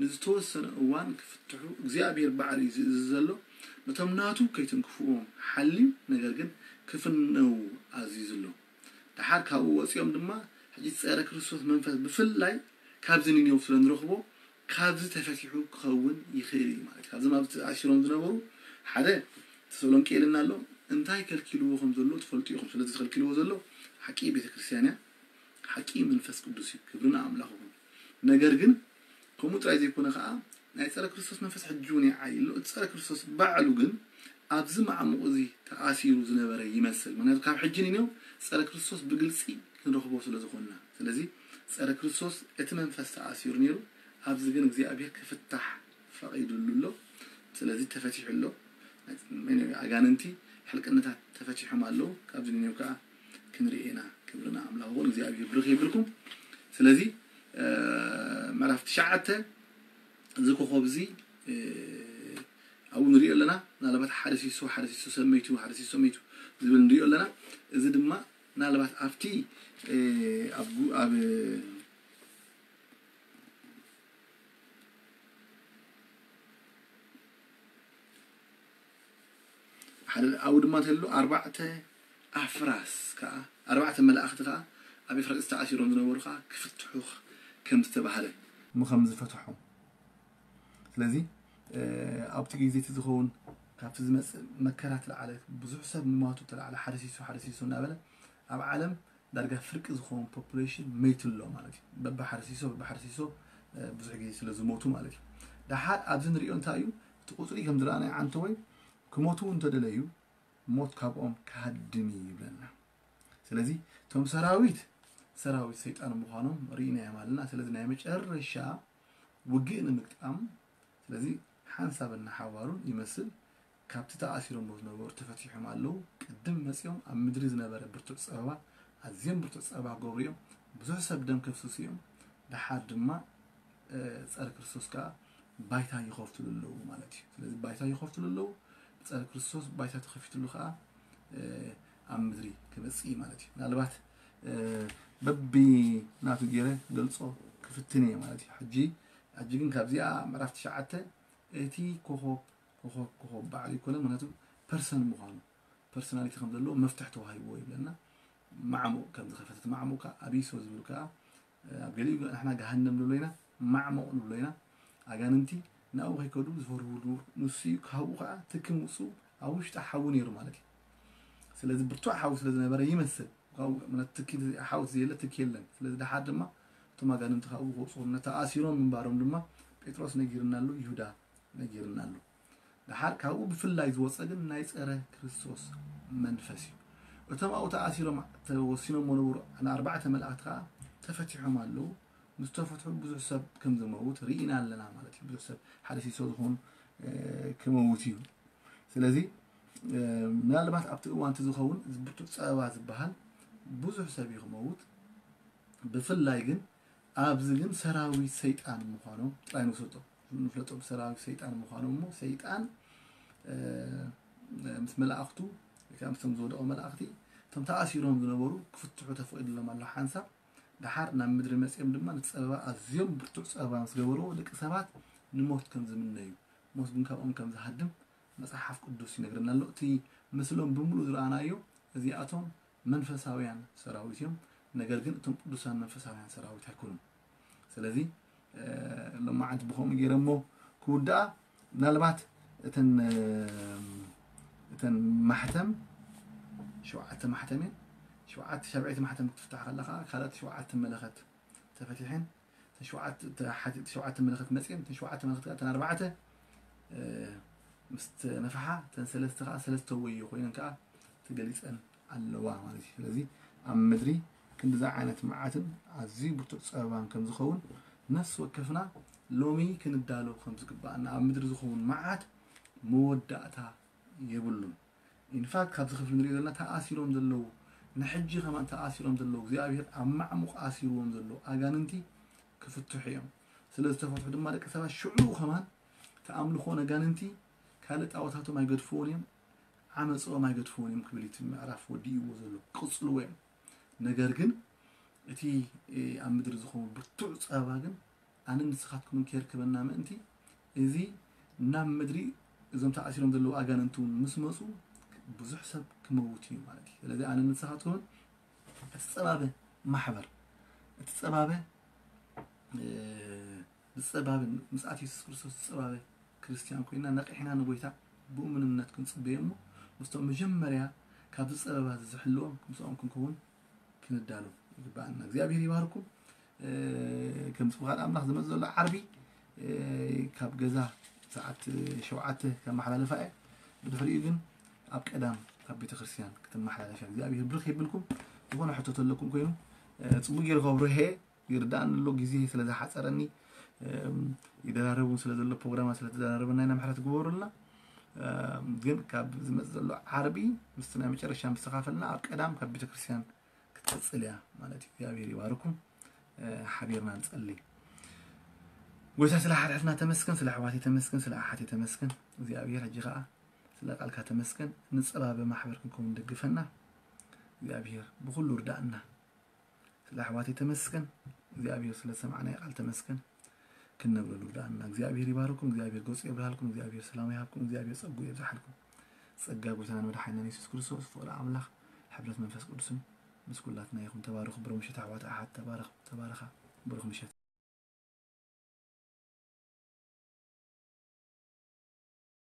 ንዝተወሰነ እዋን ክፍትሑ እግዚኣብሔር ባዕሉ እዩ ዝእዝዝ ዘሎ። ነቶም ናቱ ከይትንክፍዎም ሓልዩ፣ ነገር ግን ክፍነዉ ኣዚዙ ኣሎ። ደሓር ካብኡ ወፂኦም ድማ ሕጂ ጸረ ክርስቶስ መንፈስ ብፍላይ ካብዚ ንኔው ስለ ንረኽቦ ካብዚ ተፈቲሑ ክኸውን ይኽእል እዩ ማለት እዩ። ካብዞም ኣብዚ ተኣሲሮም ዝነበሩ ሓደ ተሰሎንቄ ኢልና ኣሎ። እንታይ ከልኪልዎ ከም ዘሎ ትፈልጡ ኢኹም። ስለዚ ተኸልኪልዎ ዘሎ ሓቂ ቤተ ክርስቲያን እያ፣ ሓቂ መንፈስ ቅዱስ እዩ። ክብሪ ንኣምላኽ ይኹን። ነገር ግን ከምኡ ጥራይ ዘይኮነ ከዓ ናይ ጸረ ክርስቶስ መንፈስ ሕጂ እውን ይዓይ ኣሎ። እቲ ጸረ ክርስቶስ ባዕሉ ግን ኣብዚ ማዕሙቕ እዚ ተኣሲሩ ዝነበረ ይመስል። ምክንያቱ ካብ ሕጂ ንኔው ጸረ ክርስቶስ ብግልጺ ክንረኽቦ ስለ ዝኾንና። ስለዚ ጸረ ክርስቶስ እቲ መንፈስ ተኣሲሩ ነይሩ፣ ኣብዚ ግን እግዚኣብሔር ክፍታሕ ፈቒዱሉ ኣሎ። ስለዚ ተፈቲሑ ኣሎ። ኣጋንንቲ ሕልቅነታት ተፈቲሖም ኣለዉ። ካብዚ ንኔው ከዓ ክንርኢ ኢና። ክብርና ኣምላኽ ይኹን። እግዚኣብሔር ብርኽ ይብልኩም። ስለዚ እ፣ ምዕራፍ ትሽዓተ እዚ ኮኸብ እዚ እ፣ ኣብኡ ንሪኦ ኣለና። ምናልባት ሓደ ሲሶ ሓደ ሲሶ ሰመይቱ ሓደ ሲሶ ሰመይቱ ዝብል ንሪኦ ኣለና። እዚ ድማ ምናልባት ኣብቲ እ፣ ኣብ ጉ- ኣብ ሓደ ኣብኡ ድማ እንተሎ ኣርባዕተ ኣፍራስ ከዓ ኣርባዕተ መላእኽቲ ከዓ ኣብ ኤፍራጥስ ተኣሲሮም ዝነበሩ ከዓ ክፍትሑ ከም ዝተባህለ እሞ ከም ዝፈትሖም። ስለዚ እ፣ ኣብቲ ግዜ እቲ ዝኸውን ካብቲ ዝመፅእ መከራ ተለዓለ፣ ብዙሕ ሰብ ምማቱ ተለዓለ፣ ሓደ ሲሶ ሓደ ሲሶ እናበለ ኣብ ዓለም ዳርጋ ፍርቂ ዝኸውን ፖፑሌሽን መይቱ ኣሎ ማለት እዩ። በብሓደ ሲሶ በብሓደ ሲሶ እ፣ ብዙሕ ግዜ ስለ ዝሞቱ ማለት እዩ። ደሓር ኣብዚ ንሪኦ እንታይ እዩ እቲ ቁፅሪ ከም ዝረኣናዮ ዓንተወይ ክሞቱ እንተደለዩ ሞት ካብኦም ክሃድም እዩ ይብለና። ስለዚ እቶም ሰራዊት ሰራዊት ሰይጣን ምዃኖም ርኢናዮም ኣለና። ስለዚ ናይ መጨረሻ ውግእ ንምግጣም ስለዚ ሓንሳብ እናሓባሩን ይመስል ካብቲ ተኣሲሮም ዝነበሩ ተፈቲሖም ኣለዉ። ቅድም መፂኦም ኣብ ምድሪ ዝነበረ ብርቱዕ ፀበባ ኣዝዮም ብርቱዕ ፀበባ ክገብሩ እዮም። ብዙሕ ሰብ ደም ከፍስሱ እዮም። ደሓር ድማ እ፣ ጸረ ክርስቶስ ከዓ ባይታ ይኸፍትሉ ኣለዉ ማለት እዩ። ስለዚ ባይታ ይኸፍትሉ ኣለዉ። ብጸረ ክርስቶስ ባይታ ተኸፊትሉ ከዓ እ፣ ኣብ ምድሪ ክመጽእ እዩ ማለት እዩ። ምናልባት እ፣ በቢ ናቱ ገይረ ገልጾ ክፍትን እየ ማለት እዩ። ሕጂ ሕጂ ግን ካብዚኣ ምዕራፍ ትሽዓተ እቲ ኮኸብ ኮኸብ ኮኸብ ባዕሉ ይኮነ፣ ምክንያቱ ፐርሰን ምዃኑ ፐርሶናሊቲ ከም ዘለዎ መፍትሕ ተዋሂብዎ ይብለና። ማዕሙቕ ከም ዝኸፈተት ማዕሙቕ ከዓ ኣቢሶ ዝብል ከዓ ኣብ ገሊኡ ንሕና ገሃነም ንብሎ ኢና፣ ማዕሙቕ ንብሎ ኢና። ኣጋንንቲ ናብኡ ከይከዱ ዝፈርህሉ ንሱ እዩ። ካብኡ ከዓ ትኪ ምውፅኡ ኣብ ውሽጢ ሓዊ ነይሩ ማለት እዩ። ስለዚ ብርቱዕ ሓዊ ስለ ዝነበረ ይመስል ካብኡ፣ ምክንያቱ ትኪ ሓዊ ዘየለ ትኪ የለን። ስለዚ ደሓር ድማ እቶም ኣጋንንቲ ካብኡ ክወፅኡ ነታ ኣሲሮም ምንባሮም ድማ ጴጥሮስ ነጊርና ኣሎ፣ ይሁዳ ነጊርና ኣሎ። ደሓር ካብኡ ብፍላይ ዝወፀ ግን ናይ ፀረ ክርስቶስ መንፈስ እዩ። እቶም ኣብኡ ተኣሲሮም ተወሲኖም ዝነበሩ ንኣርባዕተ መላእክቲ ከዓ ተፈቲሖም ኣለዉ። ምስ ተፈትሑ ብዙሕ ሰብ ከም ዝመውት ርኢና ኣለና ማለት እዩ። ብዙሕ ሰብ ሓደ ሲሶ ዝኾኑ እ፣ ክመውት እዩ። ስለዚ እ፣ ምናልባት ኣብቲ እዋን እቲ ዝኸውን እዚ ብርቱዕ ፀበባ ዝበሃል ብዙሕ ሰብ እዩ ክመውት። ብፍላይ ግን ኣብዚ ግን ሰራዊት ሰይጣን ምዃኖም ጥራይ ንውሰጦ። ንፍለጦ ብሰራዊት ሰይጣን ምዃኖም እሞ ሰይጣን እ፣ ምስ መላእኽቱ ወይ ከዓ ምስቶም ዝወደቑ መላእኽቲ እቶም ተኣሲሮም ዝነበሩ ክፍትሑ ተፈቒድሎም ኣሎ ሓንሳብ። ደሓር ናብ ምድሪ መፂኦም ድማ ነቲ ፀበባ ኣዝዮም ብርቱዕ ፀበባ ምስ ገበርዎ ደቂ ሰባት ንሞት ከም ዝምነዩ ሞት ግን ካብኦም ከም ዝሃድም መፅሓፍ ቅዱስ ይነግረና ኣሎ። እቲ ምስሎም ብምሉእ ዝረኣናዮ እዚኣቶም መንፈሳውያን ሰራዊት እዮም። ነገር ግን እቶም ቅዱሳን መንፈሳውያን ሰራዊት ኣይኮኑን። ስለዚ እ፣ ሎማዓንቲ ብኸምኡ ገይረ እሞ ክውድኣ ምናልባት እተን እ፣ እተን ማሕተም ሸውዓተ ማሕተም እየን። ሸውዓተ ሻብዐይቲ ማሕተም ክትፍታሕ ከላ ከዓ ካልኦት ሸውዓተ መለኸት ተፈቲሐን። እተን ሸውዓተ ተሓቲ- ሸውዓተ መለኸት መፅየን። እተን ሸውዓተ መለኸት ከዓ እተን ኣርባዕተ እ፣ ምስ ተነፍሓ እተን ሰለስተ ከዓ ሰለስተ ወዮ ኮይነን ከዓ ተገሊፀን ኣለዋ ማለት እዩ። ስለዚ ኣብ ምድሪ ክንዲዚ ዓይነት መዓትን ኣዝዩ ብርቱዕ ፀበባን ከም ዝኸውን ነፍሲ ወከፍና ሎሚ ክንዳሎ ከም ዝግባኣና፣ ኣብ ምድሪ ዝኸውን መዓት መወዳእታ የብሉን። ኢንፋክት ካብዚ ክፍሊ ንሪኦ ዘለና ተኣሲሮም ዘለዉ ንሕጂ ከማን ተኣሲሮም ዘለዉ እግዚኣብሔር ኣብ ማዕሙቕ ኣሲርዎም ዘለዉ ኣጋንንቲ ክፍትሑ እዮም። ስለ ዝተፈትሑ ድማ ደቂ ሰባት ሽዑ ከማን እቲ ኣምልኾ ነጋንንቲ ካልእ ጣዖታቶም ኣይገድፍዎን እዮም፣ ዓመፅኦም ኣይገድፍዎን እዮም ክብል እቲ ምዕራፍ ወዲእዎ ዘሎ። ክቕፅልዎ እዮም። ነገር ግን እቲ ኣብ ምድሪ ዝኸውን ብርቱዕ ፀበባ ግን ኣነ ንስኻትኩምን ከየርከበና ምእንቲ እዚ ናብ ምድሪ እዞም ተኣሲሮም ዘለዉ ኣጋንንቲ እውን ምስ መፁ ብዙሕ ሰብ ክመውት እዩ ማለት እዩ። ስለዚ ኣነ ንስኻትኩምን እቲ ፀባበ ማሕበር እቲ ፀባበ ዝፀባበ ምፅኣት የሱስ ክርስቶስ ዝፀባበ ክርስትያን ኮይና ነቂሕና ንጎይታ ብእሙንነት ክንፅበዮ እሞ ምስቶም መጀመርያ ካብዚ ፀበባ እዚ ዝሕልዎም ምስኦም ክንከውን ክንዳሎ ይግባኣና። እግዚኣብሔር ይባርኩም። ከምዚ ብኻል ኣምላኽ ዝመፅ ዘሎ ዓርቢ ካብ ገዛ ሰዓት ሸውዓተ ከመሓላልፋ እየ። ብድሕሪኡ ግን ኣብ ቀዳም ካብ ቤተክርስትያን ክትመሓላለፍ እያ። እግዚኣብሔር ብርኽ የብልኩም። ዝኾነ ሕቶ ተለኩም ኮይኑ ፅቡቅ ገይሩ ከብርሄ ይርዳእኒ ኣሎ። ግዜ ስለ ዝሓፀረኒ ይደራረብ እውን ስለ ዘሎ ፕሮግራማት ስለ ተደራረበና ኢና ምሕረት ግበሩልና። ግን ካብ ዝመፅ ዘሎ ዓርቢ ምስቲ ናይ መጨረሻ ምስ ተኻፈልና ኣብ ቀዳም ካብ ቤተክርስትያን ክትቅፅል እያ ማለት እዩ። እግዚኣብሔር ይባርኩም። ሓቢርና ንፀሊ። ጎይታ ስለ ሓድሕድና ተመስገን፣ ስለ ኣሕዋተይ ተመስገን፣ ስለ ኣሓተይ ተመስገን። እግዚኣብሔር ሕጂ ከዓ ስለ ቃልካ ተመስገን። ንፀባበ ማሕበር ክንከውን ደግፈና። እግዚኣብሔር ብኩሉ ርዳእና። ስለ ኣሕዋተይ ተመስገን እግዚኣብሔር፣ ስለ ዝሰማዕናዮ ቃል ተመስገን። ክንነብረሉ ርዳእና። እግዚኣብሔር ይባርኩም። እግዚኣብሔር ገፁ የብርሃልኩም። እግዚኣብሔር ሰላም ይሃብኩም። እግዚኣብሔር ጸጉ የብዝሓልኩም። ጸጋ ጎይታናን መድሓኒናን የሱስ ክርስቶስ፣ ፍቕሪ ኣምላኽ፣ ሕብረት መንፈስ ቅዱስን ምስ ኩላትና ይኹን። ተባረኹ። ብሩኽ ምሸት ኣሕዋት ኣሓት። ተባረኽ፣ ተባረኻ። ብሩኽ ምሸት።